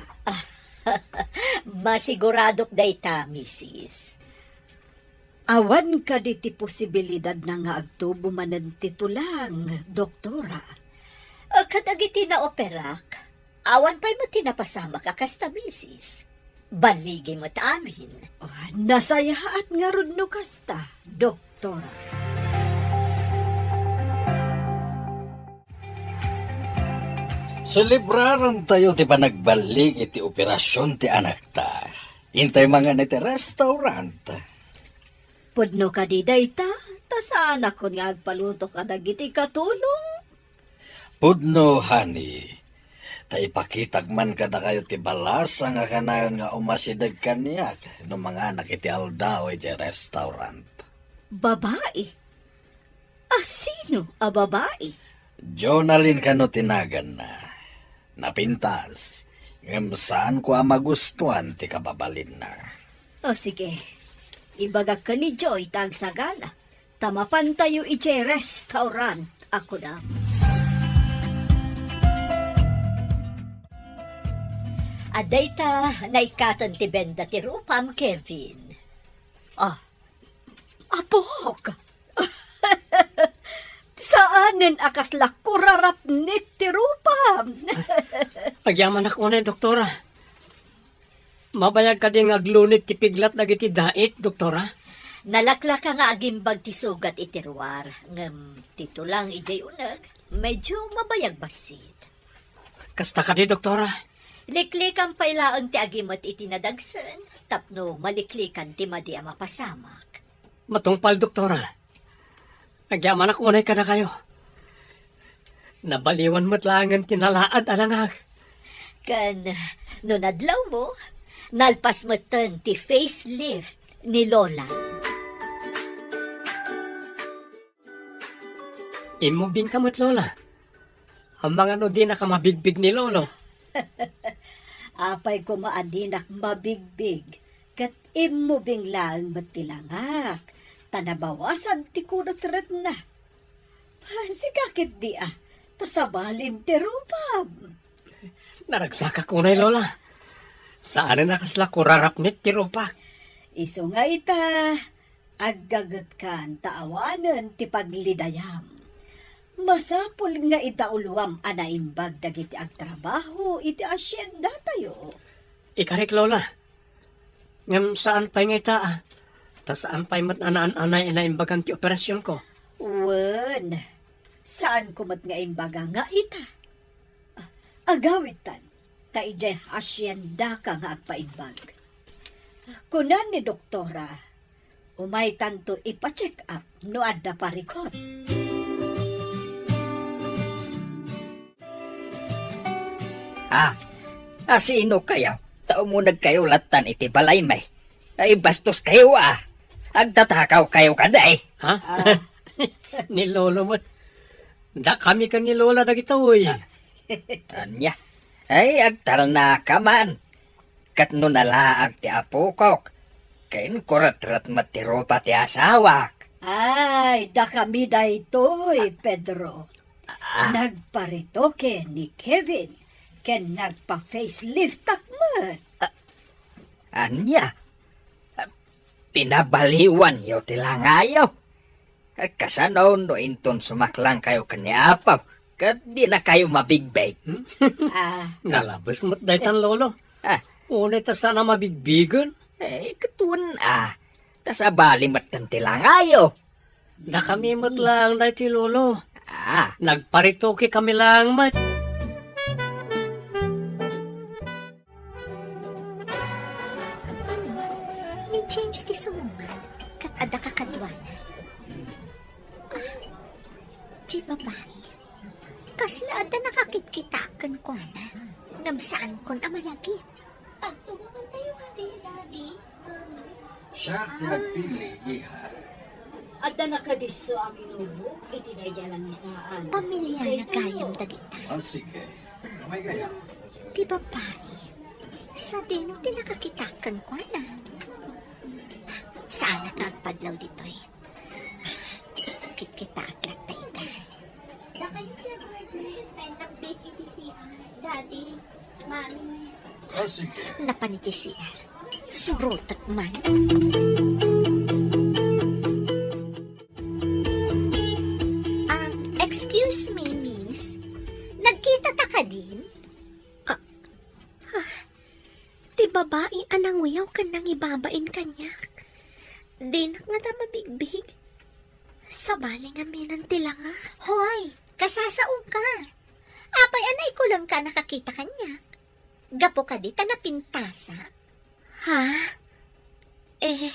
Masiguradok dayta, misis. Awan kadi ti posibilidadna nga agtubo manen ti tulang, doktora? Kadagiti naoperak, awan pay met ti napasamak a kasta, misis. Balligi met amin. Ah, nasayaat ngarud no kasta, doktora. Selebrarentayo ti panagballig iti operasion ti anakta. Intay mangan iti restaurant. Pudno kadi dayta, ta saanakon nga agpaluto kadagiti katulong. Pudno, honey. Ta ipakitak man kadakayo ti balasang a kanayon nga umasideg kaniak no manganak iti aldaw idiay restaurant. Babai? A sino a babai? Jonalyn kano ti naganna. Napintas, ngem saanko a magustuan ti kababalinna. O sige, ibagak ken ni Joy ta agsagana, ta mapantayo idiay restaurant a kunam. Adda ita, naikkaten ti benda ti rupam, Kevin. Ah, apok! Saanen a kasla kurarapnek ti rupam. Agyamanak unay, doktora. Mabayag kadi nga aglunit ti piglat dagiti dait, doktora? Nalaklaka nga agimbag ti sugat iti ruar, ngem ti tulang idiay uneg, medyo mabayag bassit. Kasta kadi, doktora? Liklikan pay laeng ti agimet iti nadagsen tapno maliklikan ti madi a mapasamak. Matungpal, doktora. Agyamanak unay kadakayo. Nabaliwan met laengen ti nalaad a langak. Ken no nadlawmo, nalpas metten ti facelift ni Lola. Immubingka met, Lola. Amangan no dinaka mabigbig ni Lolo. Apay koma a dinak mabigbig, ket immubing laeng met ti langak, ta nabawasan ti kunat retna. Sika ketdi a, ta sabalin ti rupam. Naragsakak unay, Lola. Saanen a kasla kurarapnit ti rupak. Isu nga ita, aggagetkan ta awanen ti paglidayam. Masapul nga idauloam a naimbag dagiti agtrabaho iti haciendatayo. Ikarik, Lola. Ngem saan pay nga ita, a. Ta saan pay met a naan-anay a naimbagan ti operasionko. Wen, saanko met nga imbaga nga ita. Ah, agawidtan, ta idiay haciendaka nga agpaimbag. Kuna ni doktora, umaytanto ipa-check up no adda parikut. Ah, asino kayo? Ta umuneg kayo lattan iti balaymi. Ay, bastos kayo, ah. Agtatakaw kayo kadi. Ha? Ah. Ni Lolo met. Dakami ken ni Lola dagitoy. Ah. Ania? Ay, agtalnaka man. Ket no nalaag ti apokok, ken kuretret met ti rupa ti asawak. Ay, dakami daytoy, Pedro. Ah. Nagparetoke ni Kevin, ken nagpa-faceliftak met. Ah, ania? Ah, pinabaliwanyo ti langayo? Kasano no inton sumaklangkayo ken ni Apo, ket dinakayo mabigbig? Hmm? Ah. Nalabes met daytan, Lolo. Ah. Unay ta saan a mabigbigen. Eh, ket wen, ah. Ta sabali met ti langayo. Dakami met laeng daytoy, Lolo. Ah. Nagparetoke kami laeng met. Ni James ti sumungbat, ket adda kakaduana. Ah, ti babai. Kasla adda nakakitkitaak kenkuana, ngem saankon a malagip. Agtugawentayo kadi, Daddy, Mommy. Siak ti nagpili, iha. Adda nakadisso a minubok iti daydiay a lamisaan. Pamiliana gayam dagita. Ah, sige. Ti babai, sadino ti nakakitaak kenkuana? Saanak nga agpadlaw ditoy. Kitkitaak latta ita. Dakayo ti agregree ken nag-bake iti C R, Daddy, Mommy. Oh, sige. Napan iti C R. Surotek man. Ah, excuse me, miss. Nagkitata kadin? Ah, ah, ti babai a nangwiaw ken nangibabain kaniak. Dinak ngata mabigbig. Sabali ngamin ti langa. Hoy, kasasaoka. Apay a naikulengka a nakakita kaniak? Gapu kadi ta napintasak? Ha? Eh,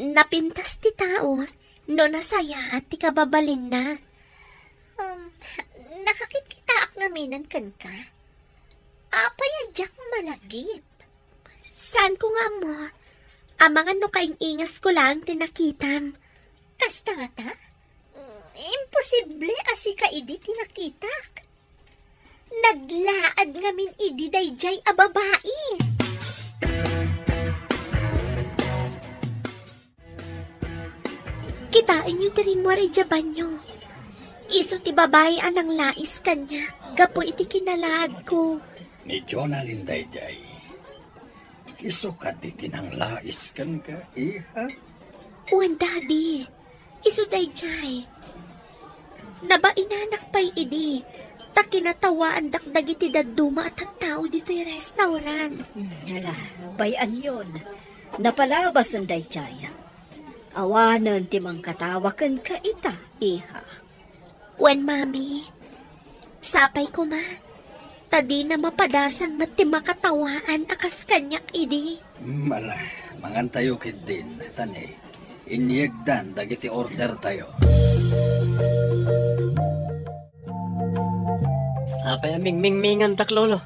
napintas ti tao no nasayaat ti kababalinna. Um, nakakitkitaak ngamin kenka. Apay a diak malagip? Saanko nga ammo. Amangan no kaing-ingasko laeng ti nakitam. Kasta ngata? Imposible a sika idi ti nakitak. Naglaad ngamin idi daydiay a babai. Kitaenyo ti rimmuar idiay banio. Isu ti babai a nanglais kaniak gapu iti kinalaadko. Ni Jonalyn daydiay. Isu kadi ti nanglais kenka, iha? Wen, Daddy. Isu daydiay. Nabainanak pay idi, ta kinatawaandak dagiti dadduma a tattao ditoy restaurant. Hmm, ala, bay-anyon. Napalabasen daydiay. Awanen ti mangkatawa kenka ita, iha. Wen, Mami. Sapay koma. Ta dina mapadasan met ti makatawaan a kas kaniak idi. Mm, ala, mangantayo ketdin, ta ne, inyegdan dagiti ordertayo. Apay a mingmingmingantak, Lolo?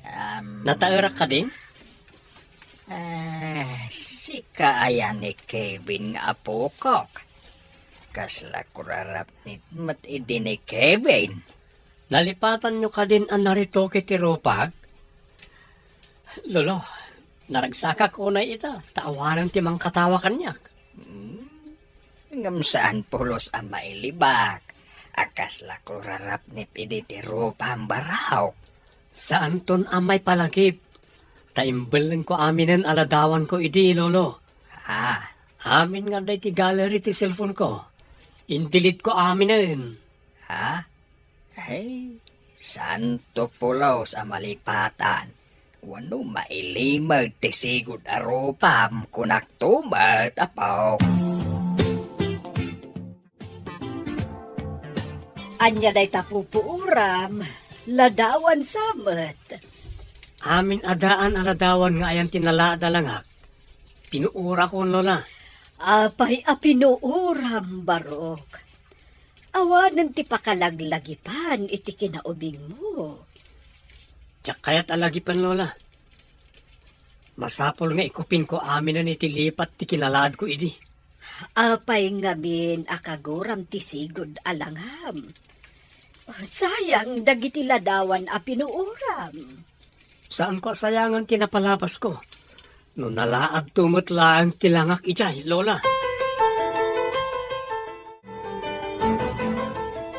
Am. Nataerak kadin? Ah, sika aya ni Kevin nga apokok? Kasla kurarapnip met idi ni Kevin. Nalipatanyo kadin a naritoke ti rupag? Lolo, naragsakak unay ita, ta awanen ti mangkatawa kaniak. Hmm, ngem saan pulos a mailibak a kasla kurarapnip idi ti rupam, Barok. Saanton a maipalagip, ta imbellengko aminen a ladawanko idi, Lolo. Ah. Amin nga adda iti gallery ti cellphone-ko. Indelete-ko aminen. Ha? Ay, saanto pulos a malipatan. Wenno mailimeg ti sigud a rupam, kunakto met, apo. Ania dayta pupuoram, ladawan sa met? Amin a daan a ladawan nga ayan ti nalaad a langak. Pinuorakon, Lola. Apay a pinuoram, Barok? Awanen ti pakalaglagipan iti kinaubingmo. Diak kayat a lagipen, Lola. Masapul nga ikupinko aminen iti lipat ti kinalaadko idi. Apay ngamin a kaguram ti sigud a langam? Sayang dagiti ladawan a pinuoram. Saanko a sayangan ti napalabasko. No nalaadto met laeng ti langak idiay, Lola.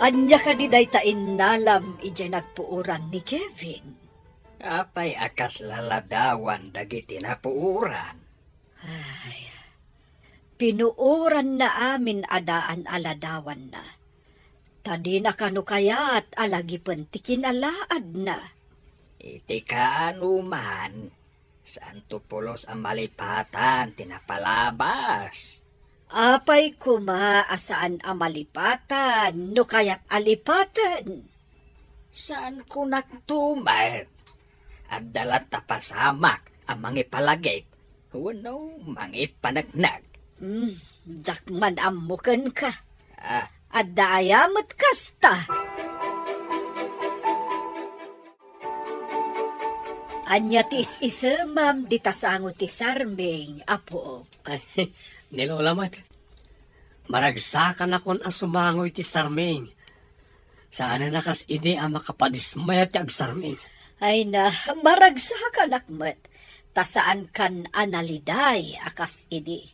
Ania kadi dayta innalam idiay nagpuoran ni Kevin? Apay a kasla ladawan dagiti napuoran? Ay, pinuoranna amin a daan a ladawanna. Ta dina kano kayat a lagipen ti kinalaadna. Iti kaano man, saanto pulos a malipatan ti napalabas. Apay koma a saan a malipatan no kayat a lipaten? Saan kunakto met? Adda latta pasamak a mangipalagip wenno mangipaneknek. Hmm, diak man ammo kenka. Ah. Adda aya met kasta? Ania ti is-isemam dita sango ti sarming, apo? Ay, ni Lola met. Maragsakanakon a sumango iti sarming. Saanen a kas idi a makapadismayat ti agsarming. Ay na, maragsakanak met, ta saankan a naliday a kas idi.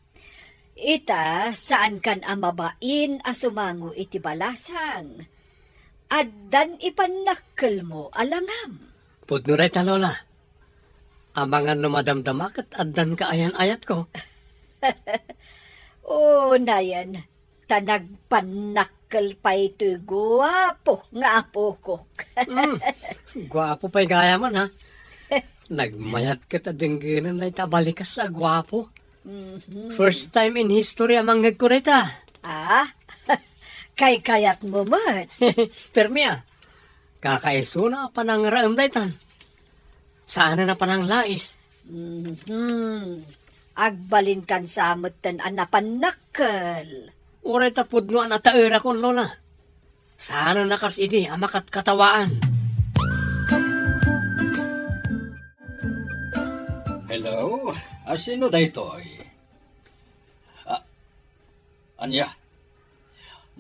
Ita, saankan a mabain a sumango iti balasang. Addan ipannakkelmo a langam. Pudno dayta, Lola. Amangan no madamdama ket addan kaayan-ayatko. O, nayen, ta nagpannakkel pay toy guapo nga apokok. Hmm, guapo pay gayam, ha? Nagmayat ket a denggenen dayta a balikas a guapo. Mhm. First time in history a mangngegko dayta. Ah, kaykayatmo met. Permi, a. Kakaisuna a panangraem daytan. Saanen a pananglais. Mhm. Agbalinkan sa metten a napannakkel. Uray ta pudno a nataerakon, Lola. Saanen a kas idi a makatkatawaan. Hello? A, sino daytoy? A, ania?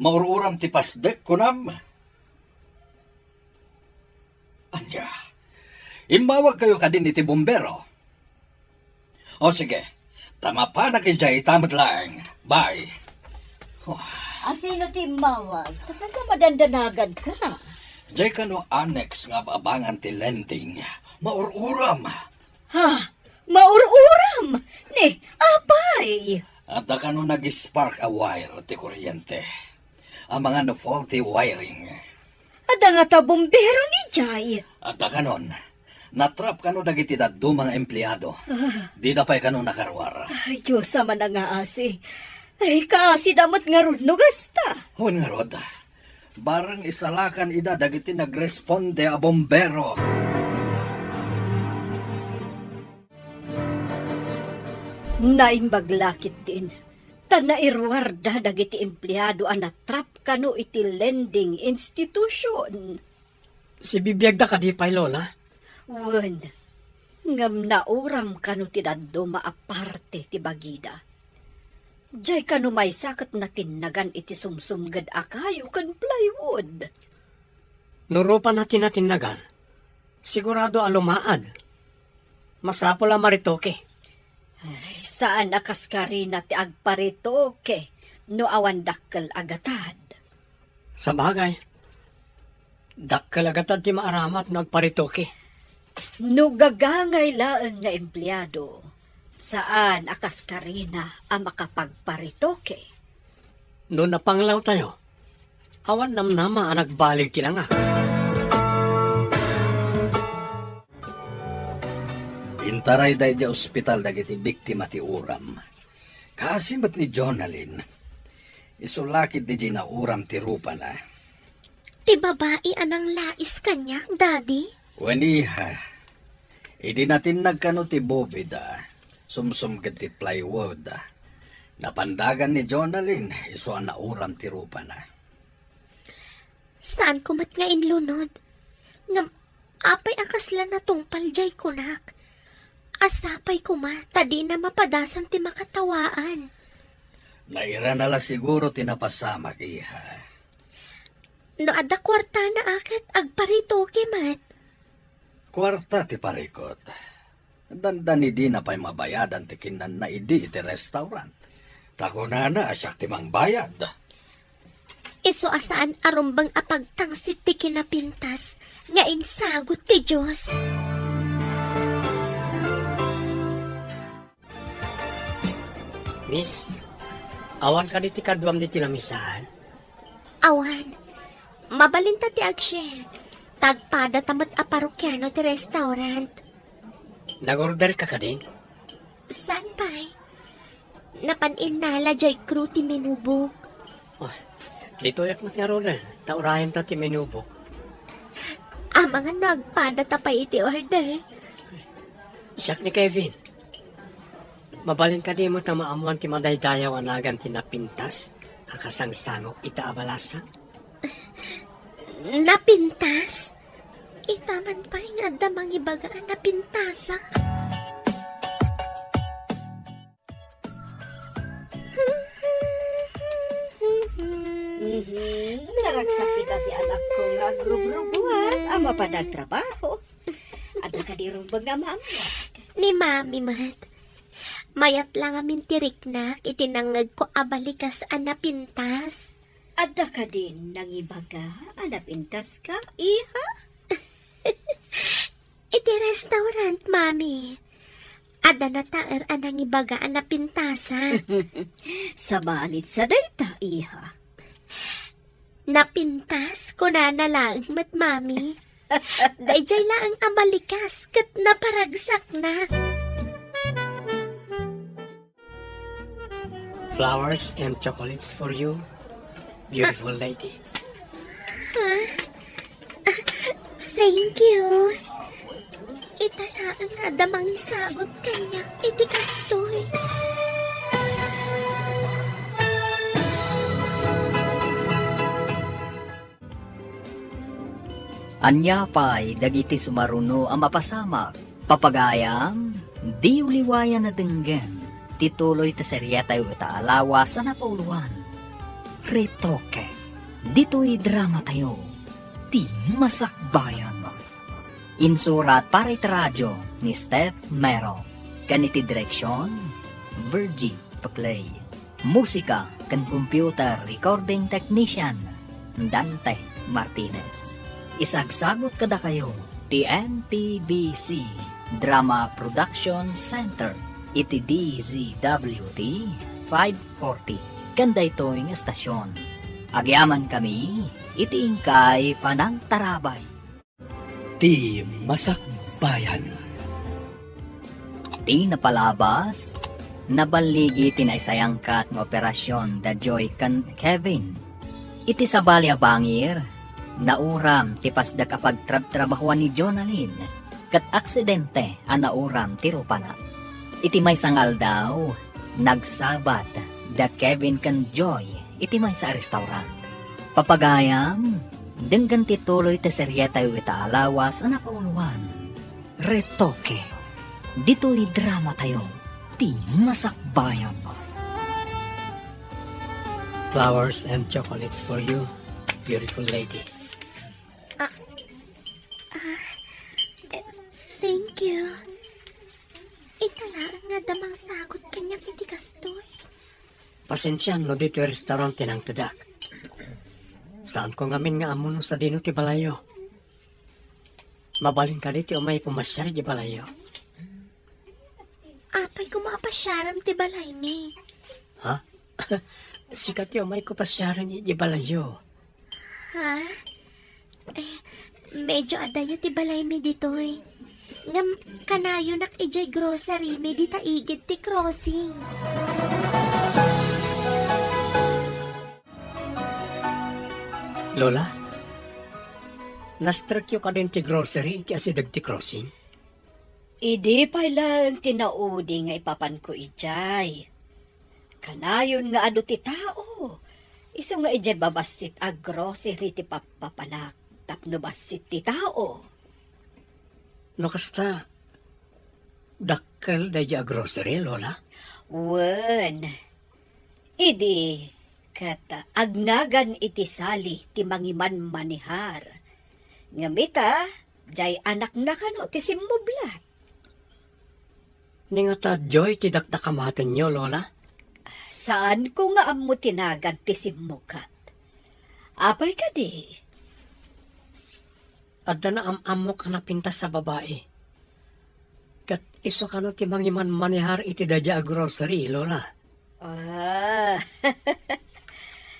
Maur-uram ti pasdek, kunam? Ania? Immawagkayo kadin iti bumbero? O, sige. Ta mapanak idiay ita met laeng. Bye. Oh. A, sino ti immawag? Ta kasla madandanaganka? Diay kano annex nga ab-abangan ti lending. Maur-uram. Ha? Maur-uram? Ni, apay? Adda kano nag-spark a wire ti kuryente. Amangan no faulty wiring. Adda ngata bumbero idiay? Adda kanon. Natrap kano dagiti dadduma nga empleado. Ah. Dida pay kano nakaruar. Ay, Dios, Ama nga asi. Ay, kaasida met ngarud no gasta. Wen ngarud, barang isalakan ida dagiti nagresponde a bombero. Naimbag la ketdin, ta nairuarda dagiti empleado a natrap kano iti lending institution. Sibibiagda kadi pay, Lola? Wen, ngem nauram kano ti dadduma a parte ti bagida. Diay kano maysa ket natinnagan iti sumsumged a kayo ken plywood. No rupana ti natinnagan, sigurado a lumaad. Masapul a maretoke. Ay, saan a kas karina ti agparetoke no awan dakkel a gatad. Sabagay, dakkel a gatad ti maaramat no agparetoke. No gagangay laeng nga empleado, saan a kas karina a makapagparetoke. No napanglawtayo, awan namnama a nagbaleg ti langak. Intarayda idiay ospital dagiti biktima ti uram. Kaasi met ni Jonalyn. Isu la ketdi diay nauram ti rupana. Ti babai a nanglais kaniak, Daddy? Wen, iha. Idi natinnag kano ti bobida, sumsumged ti plywood, napandagan ni Jonalyn, isu a nauram ti rupana. Saanko met nga inlunod. Ngem apay a kasla natungpal diay kunak? Sapay koma ta dina mapadasan ti makatawaan. Nairana la siguro ti napasamak, iha. No adda kuartana a ket agparetoke met. Kuarta ti parikot. Dandani dina pay mabayadan ti kinanna idi iti restaurant. Ta kunana a siak ti mangbayad. Isu a saan a rumbeng a pagtangsit ti kinapintas nga insagut ti Dios. Miss, awan kadi ti kaduam ditoy lamisaan? Awan. Mabalinta ti ag-share. Ta agpadata met a parokiano ti restaurant. Nag-order ka kadin? Saan pay? Napan innala diay crew ti menu book. Oh, ditoyak met ngaruden, ta urayenta ti menu book. Amangan no agpadata pay iti order. Siak ni Kevin. Mabalin kadi met a maammoan ti madaydayaw a nagan ti napintas a kasangsango ita a balasang? Napintas? Ita man pay nga adda mangibaga a napintasa. Mhm. Naragsak ita ti anakko nga agrubrubuat a mapan agtrabaho. Adda kadi rumbeng nga maammoak? Ni Mami met. Mayat la ngamin ti riknak iti nangngegko a balikas a napintas. Adda kadin nangibaga a napintaska, iha? Iti restaurant, Mami. Adda nataer a nangibaga a napintasa. Sabali sa dayta, iha. Napintas, kunana laeng met, Mami. Daydiay laeng a balikas ket naparagsaknak. Flowers and chocolates for you, beautiful lady. Ha? Ah, thank you. Ita laeng nga adda mangisagut kaniak iti kastoy. Ania pay dagiti sumaruno a mapasamak? Papagayam, diyo liwayan a denggen ti tuloy ti seriatayo ita a lawas a napauluan, Retoke. Ditoy dramatayo, Ti Masakbayan. Insurat para iti radio ni Steph Mero, ken iti direksion, Virgie Paclay. Musika ken computer recording technician, Dante Martinez. Isagsagut kadakayo ti M P B C Drama Production Center iti D Z W T five forty ken daytoy nga estasion. Agyamankami iti inkay panangtarabay. Ti Masakbayan. Ti napalabas, Naballigi ti naisayangkat nga operasion da Joy ken Kevin. Iti sabali a bangir, nauram ti pasdak a pagtrabtrabahuan ni Jonalyn, ket aksidente a nauram ti rupana. Iti maysa nga aldaw, nagsabat da Kevin ken Joy iti maysa a restaurant. Papagayam, denggen ti tuloy ti serietayo ita a lawas a napauluan, Retoke. Ditoy dramatayo, ti Masakbayan. Flowers and chocolates for you, beautiful lady. Ah, ah, eh, thank you. Ita laeng nga adda mangsagut kaniak iti kastoy. Pasensiam no ditoy restaurant ti nangtedak. Saanko ngamin nga ammo no sadino ti balayyo. Mabalin kadi ti umay pumasiar iti balayyo? Apay koma a pasiarem ti balaymi? Ha? Sika ti umayko pasiaren iti balayyo. Ha? Eh, medyo adayo ti balaymi ditoy. Ngem kanayonak idiay grocerymi dita igid ti crossing. Lola, nastrekyo kadin ti grocery iti asideg ti crossing? Idi pay laeng ti naudi nga ipapanko idiay. Kanayon nga adu ti tao, isu nga idiay babassit a grocery ti pappapanak tapno bassit ti tao. No kasta, dakkel daydi a grocery, Lola? Wen, idi ket agnagan iti sali ti mangimanmanihar. Ngem ita, diay anakna kano ti simmublat. Ni ngata Joy ti dakdakamatenyo, Lola? Saanko nga ammo ti nagan ti simmukat. Apay kadi? Adda naam-ammok a napintas a babai. Ket isu kano ti mangimanmanihar iti daydi a grocery, Lola? Ah,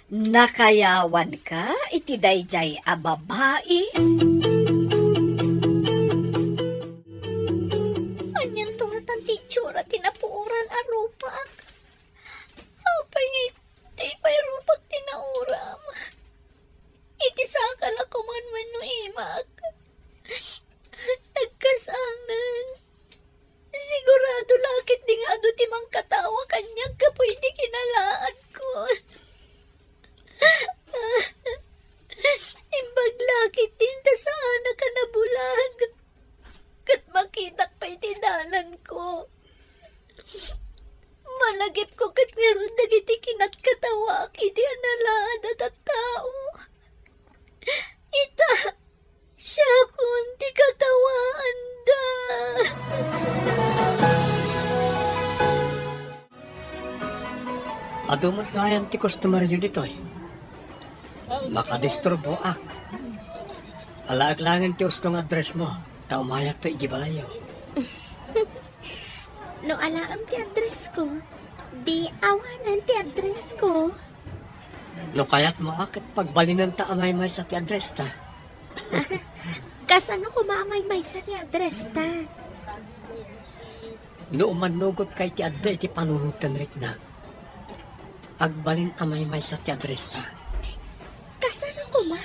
nakayawanka iti daydiay a babai? Anianto ngatan ti itsura ti napuoran a rupak? Apay nga iti pay rupak ti nauram? Iti sakal a kuman wenno imak? Agkasangan. Sigurado la ketdi nga adu ti mangkatawa kaniak gapu iti kinalaadko. Imbag la ketdi ta saanak a nabulag. Ket makitak pay ti dalanko. Malagipko ket ngarud dagiti kinatkatawaak iti analaad a tattao. Ita, siakon ti katawaanda. Adu met gayam ti customeryo ditoy. Makadisturboak. Alaek laengen ti usto nga addressmo, ta umayakto iti balayyo. No alaem ti addressko, di awanen ti addressko. No kayatmo a ket pagbalinenta a maymaysa ti addresta. Kasano koma a maymaysa ti addresta? No umannugotka iti adda iti panunoten riknak, agbalin a maymaysa ti addresta. Kasano koma?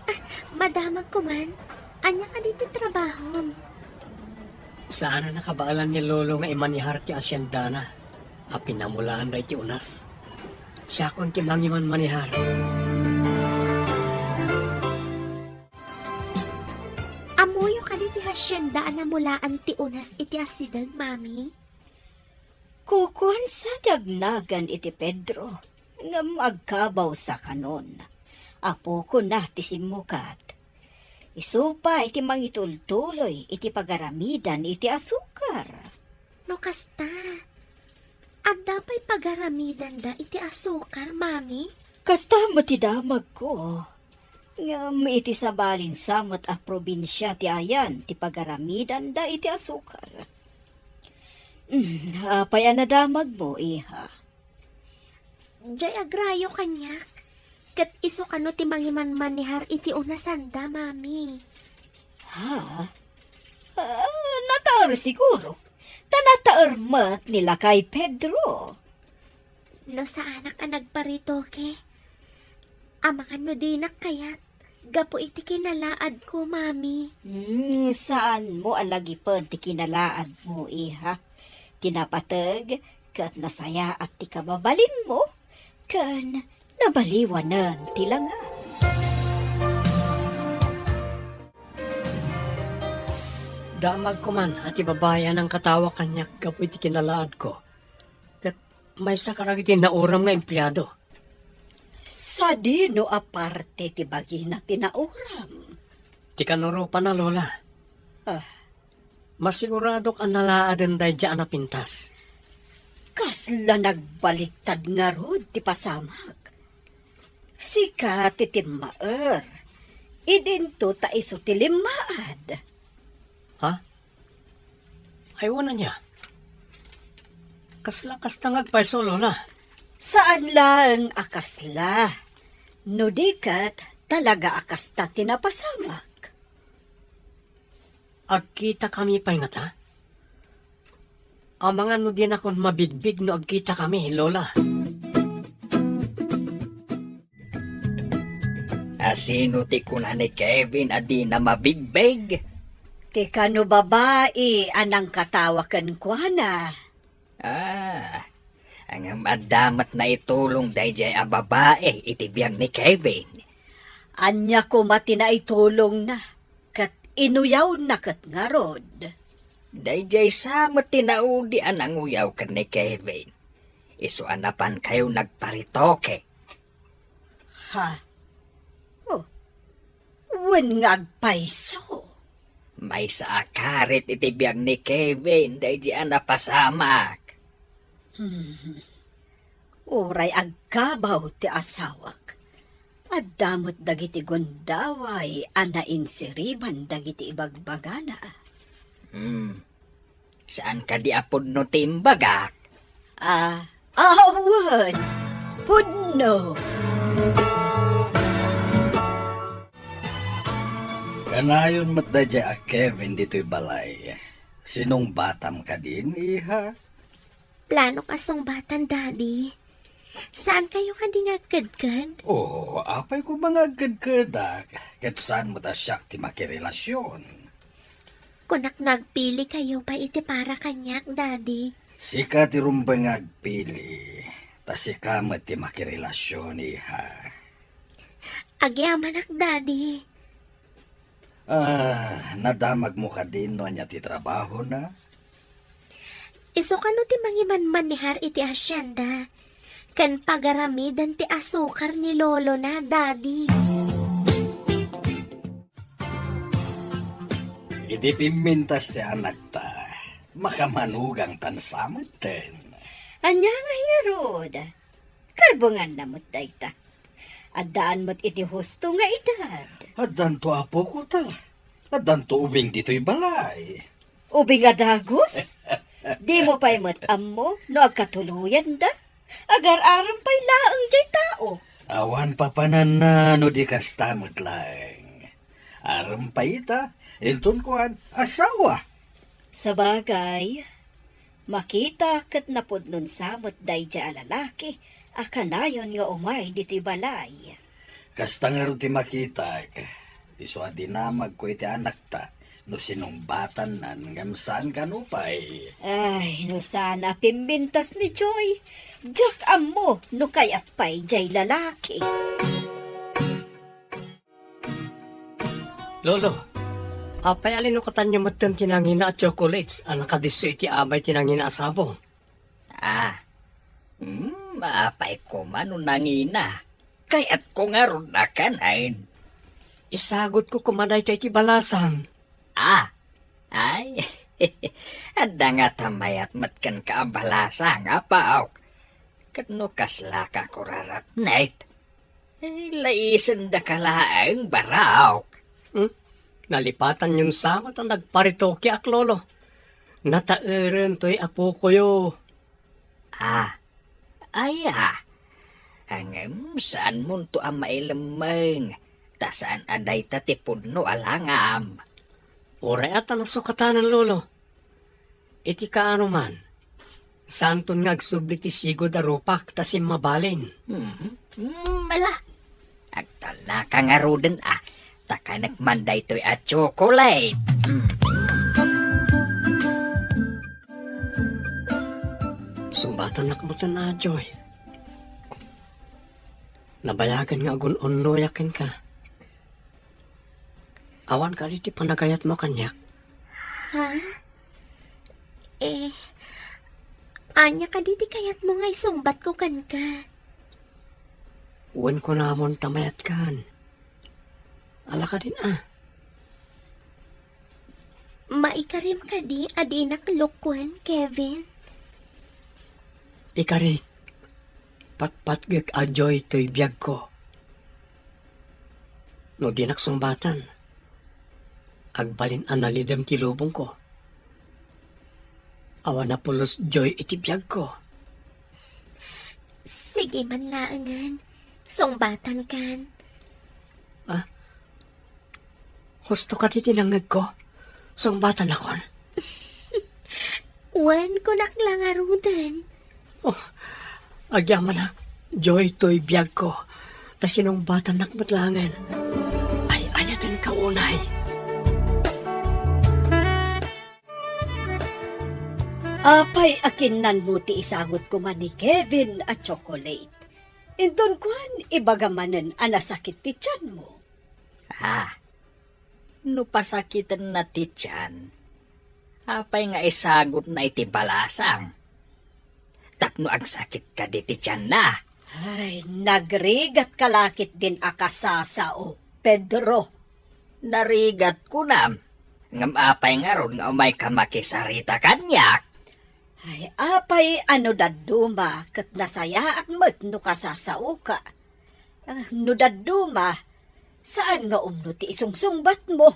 Ah, madamag koman. Ania kadi ti trabahom? Saan a nakabaelan ni Lolo nga imanihar ti asiendana a pinamulaanda iti unas. Siakon ti mangimanmanihar. Ammoyo kadi ti hasienda a namulaan ti unas iti asideg, Mami? Kukuan sa ti agnagan iti Pedro, ngem agkabaw sa kanon. Apokona ti simmukat. Isu pay ti mangitultuloy iti pagaramidan iti asukar. No kasta, adda pay pagaramidanda iti asukar, Mami? Kasta met ti damagko. Ngem iti sabalin sa met a probinsia ti ayan ti pagaramidanda iti asukar. Mm, apay a nadamagmo, iha? Diay agrayo kaniak, ket isu kano ti mangimanmanihar iti unasanda, Mami. Ha? Ah, natar siguro. Ta Nataer met ni lakay Pedro. No saanak a nagparitoke, amangan no dinak kayat gapu iti kinalaadko, Mami. Hmm, saanmo a lagipen ti kinalaadmo, iha. Ti napateg ket nasayaat ti kababalinmo, ken nabaliwanen ti langa. Damagko man a ti babai a nangkatawa kaniak gapu iti kinalaadko, ket maysa kadagiti nauram nga empleado. Sadino a parte ti bagina ti nauram? Ti kanuropana, Lola. Ah. Masiguradok a nalaaden daydiay a napintas. Kasla nagbaliktad ngarud ti pasamak. Sika ti timmaer. Idinto ta isu ti limmaad. Ha? Ay, wen ania? Kasla kasta nga agpayso, Lola? Saan laeng a kasla. No di ket, talaga a kasta ti napasamak. Agkitakami pay ngata? Amangan no dinakon mabigbig no agkitakami, Lola. A sino ti kuna ni Kevin a dina mabigbig? Ti kano babai a nangkatawa kenkuana. Ah, ngem adda met naitulong daydiay a babai iti biag ni Kevin. Ania koma ti naitulongna, ket inuyawna ket ngarud? Daydiay sa met ti naudi a nanguyaw ken ni Kevin. Isu a napankayo nagparitoke. Ha? Oh, wen nga agpayso. Maysa a karit iti biag ni Kevin daydiay a napasamak. Hmm. Uray agkabaw ti asawak, adda met dagiti gundaway a nainsiriban dagiti ibagbagana. Hmm. Saan kadi a pudno ti imbagak? Ah, awan. Pudno. Kanayon met daydiay a Kevin ditoy balay. Sinungbatam kadin, iha? Planok a sungbatan, Daddy. Saan kayo kadi nga agkedked? Oh, apay ko nga agkedkedak, ket saan met a siak ti makirelasyon. Kunak no agpili kayo pay iti para kaniak, Daddy. Sika ti rumbeng nga agpili, ta sika met ti makirelasyon, iha. Agyamanak, Daddy. Ah, nadamagmo kadin no ania ti trabahona? Isu kano ti mangimanmanehar iti hacienda, ken pagaramiden ti asukar ni lolona, Daddy. Idi pimmintas ti anakta, makamanugang tan sa metten. Ania nga ngarud? Karbenganna met dayta. Addaan met iti husto nga edad. Addanto, apoko, ta addanto ubing ditoy balay. Ubing a dagus? Dimo pay met ammo no agkatuloyanda? Agar-arem pay laeng jay tao. Awan papananna no di kasta met laeng. Arem pay ita, inton kuan, asawa. Sabagay, makita ket napudnon sa met daydiay a lalaki a kanayon nga umay ditoy balay. Kasta ngarud ti makitak, isu a dinamagko iti anakta no sinungbatannan ngem saan kano pay. Ay, no saan a pimmintas ni Joy, diak ammo no kayat pay jay lalaki. Lolo, apay a linukatanyo metten ti nangina a chocolates a nakadisso iti amay ti nangina a sabong? Ah, hmm, apay koma no nangina. Kayatko ngarud a kanen. Isagutko koma dayta iti balasang. Ah, ay, adda ngata mayat met kenka a balasang, apaok. Ket no kaslaka kurarapnek, eh, laisendaka laeng, baraok. Hmm? Nalipatanyon sa met a nagparitokeak, Lolo. Nataeren toy apokoyo. Ah, aya. Ngem saanmonto a mailemmeng, ta saan a dayta ti pudno a langam. Uray a ta nasukatanan, Lolo. Iti kaano man, saanton nga agsubli ti sigud a rupak ta simmabalin. Mhm. Mm, mala. Agtalnaka ngaruden a, ta kanek man daytoy a chocolate. Mm. Sungbatannak metten a, Joy. Nabayagen nga agun-unnoyak kenka. Awan kadi ti panagayatmo kaniak? Ha? Eh, ania kadi ti kayatmo nga isungbatko kenka? Wen kunamon ta mayatkan. Ala kadin a. Maikarim kadi a dinak lukuen, Kevin? Ikarik, patpatgek a Joy toy biagko. No dinak sungbatan, agbalin a nalidem ti lubongko. Awan a pulos Joy iti biagko. Sige man laengen, sungbatankan. Ah, husto kadi ti nangngegko? Sungbatanakon? Wen, kunak la ngaruden. Oh, agyamanak, Joy toy biagko, ta sinungbatannak met laengen. Ay-ayatenka unay. Apay a kinnanmo ti isagut koma ni Kevin a chocolate? Inton kuan, ibaga manen a nasakit ti tianmo. Ah, no pasakitenna ti tian, apay nga isagutna iti balasang? Tapno agsakit kadi ti tianna? Ay, nagrigatka la ketdin a kasasao, Pedro. Narigat kunam, ngem apay ngarud nga umayka makisarita kaniak? Ay, apay a no dadduma ket nasayaat met no kasasaoka? Ah, no dadduma, saan nga umno ti isungsungbatmo?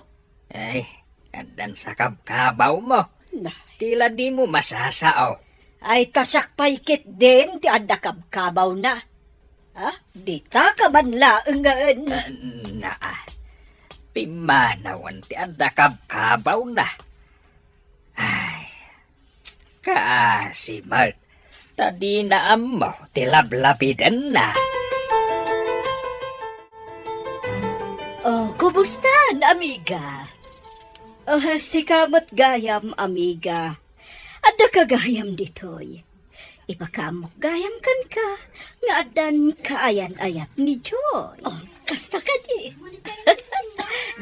Ay, addan sakabkabawmo. Nay. Ti la dimo masasao. Ay, ta siak pay ketdin ti adda kabkabawna. Ah, ditaka man laengen. Ah, naa. Pimmanawen ti adda kabkabawna. Ay, kaasi met, ta dina ammo ti lablabidenna. Oh, kumusta, amiga? Oh, sika met gayam, amiga. Addaka gayam ditoy. Ipakaammok gayam kenka nga addan kaayan-ayat ni Joy. Oh, kasta kadi.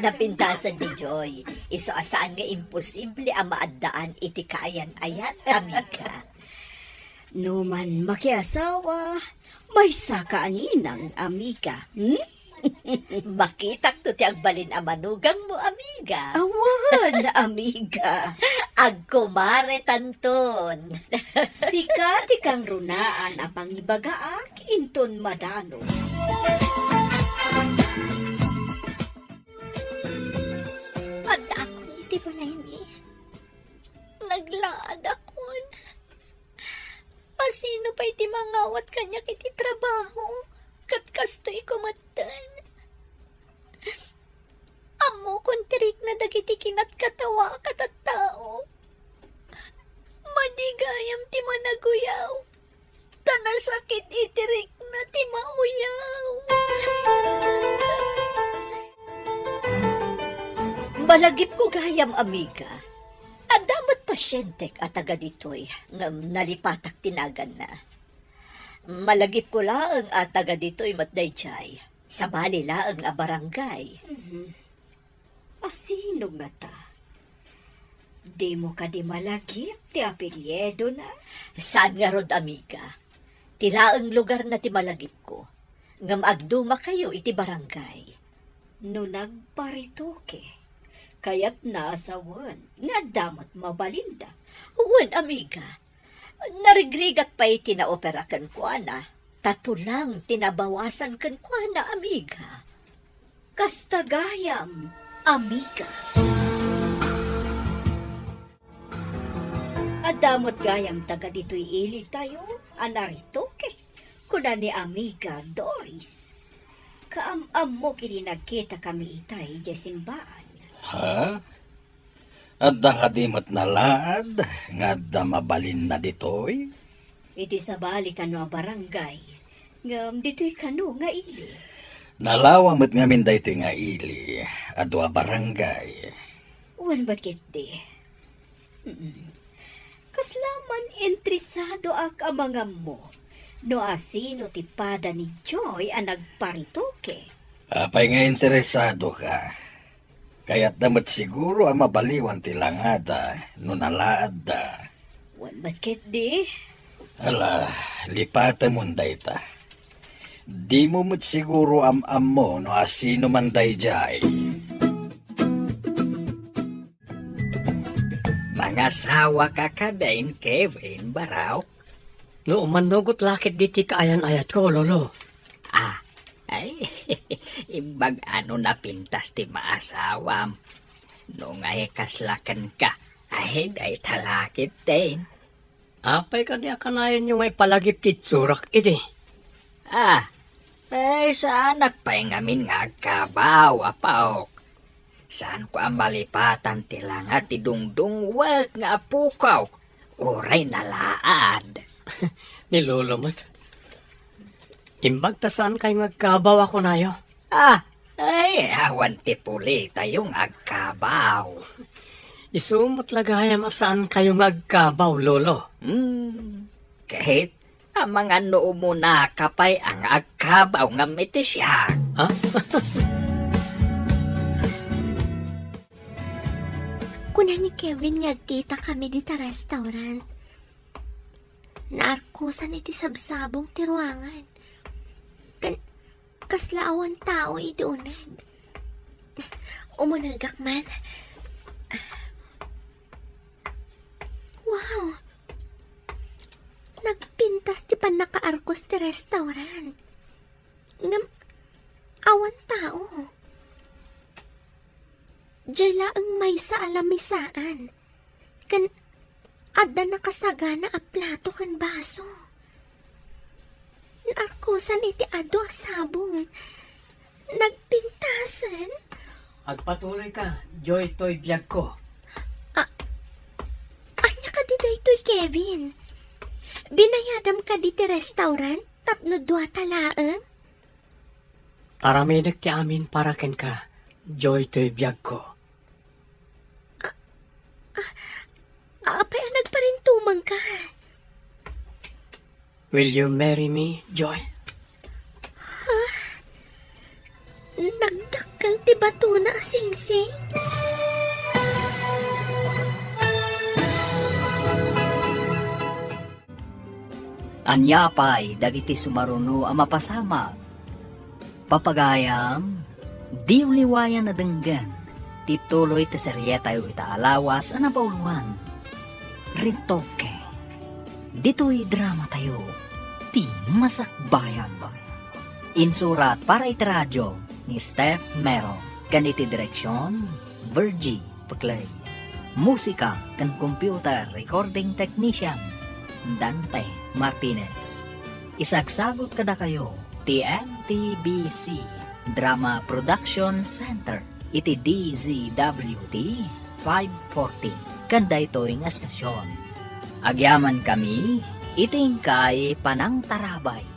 Napintasen ni Joy. Isu a saan nga imposible a maaddaan iti kaayan-ayat, amiga. No man makiasawa, maysaka a ninang, amiga. Hmm? Makitakto ti agbalin a manugangmo, amiga. Awan, amiga. Agkumaretanton. Sika ti kangrunaan a pangibagaak inton madano. Addaakon iti balaymi. Naglaadakon. Asino pay ti mangawat kaniak iti trabaho? Ket kastoy ko metten. Ammokon ti rikna dagiti kinatkatawaak a tattao. Madi gayam ti managuyaw, ta nasakit iti rikna ti mauyaw. Malagipko gayam, amiga. Adda met pasientek a taga ditoy, ngem nalipatak ti naganna. Malagipko laeng a taga ditoy met daydiay. Sabali laeng a barangay. Mhm. Asino ngata? Dimo kadi malagip ti apelyidona? Saan ngarud, amiga. Ti laeng lugarna ti malagipko. Ngem agdumakayo iti barangay. No nagparitoke, kayatna a sawen nga adda met mabalinda. Wen, amiga. Narigrigat pay ti naopera kenkuana, ta tulang ti nabawasan kenkuana, amiga. Kasta gayam, amiga. Adda met gayam taga ditoy iligtayo a naritoke, kuna ni amiga Doris. Kaam-ammok idi nagkitakami itay idiay simbaan. Ha? Adda kadi met nalaad nga adda mabalinna ditoy? Iti sabali kano a barangay, ngem ditoy kano nga ili? Nalawa met ngamin daytoy nga ili, adu a barangay. Wen, bat ketdi? Mm. Kasla man interesadoak a mangammo no asino ti pada ni Joy a nagparitoke. Apay nga interesadoka? Kayatda met siguro a mabaliwan ti langada no nalaadda. Wen met ketdi? Ala, lipatemon dayta. Dimo met siguro am-ammo no asino man daydiay. Mangasawa ka kadin, Kevin, baraw? No, mannugot la ketdi ti kaayan-ayatko, Lolo. Ah, ay, imbag ano napintas ti maasawam. No ngay kasla kenka, ay, dayta la ketdin. Apay kadi a kanayon nga ipalagip ti itsurak idi? Ah, ay, saanak pay ngamin nga agkabaw, apaok. Saanko a malipatan ti langa ti dungdungwek nga apoko, uray nalaad. Ni Lolo met. Imbag ta saankayo nga agkabaw a kunayo. Ah, ay, awan ti pulitayo nga agkabaw. Isu met la gayam a saankayo nga agkabaw, Lolo. Hmm, ket amangan no umunaka pay a nga agkabaw ngem iti siak. Ha? Kuna ni Kevin nga agkita kami dita restaurant. Naarkosan iti sabsabong ti ruangan. Ken kasla awan tao idi uneg. Umunegak man. Wow! Nagpintas ti pannakaarkos ti restaurant. Ngem awan tao. Diay laeng maysa a lamisaan. Ken adda nakasagana a plato ken baso. Naarkosan iti adu a sabong. Nagpintasen. Agpatuloyka, Joy, toy biagko. A-, ania kadi daytoy, Kevin? Binayadam kadi ti restaurant tapno duata laeng? Aramidek ti amin para kenka, Joy, toy biagko. A-, a-, apay a nagparintumangka? Will you marry me, Joy? Ha? Nagdakkel ti batona a singsing? Ania pay dagiti sumaruno a mapasamak? Papagayam, diyo liwayan a denggen ti tuloy ti serietayo ita a lawas a nabaoloan, Retoke. Ditoy dramatayo, ti Masakbayan. Insurat para iti radio ni Steph Mero, ken iti direksion, Virgie Peclay. Musika ken computer recording technician, Dante Martinez. Isagsagut kadakayo ti M T B C Drama Production Center iti D Z W T five forty ken daytoy nga estasion. Agyamankami iti inkay panangtarabay.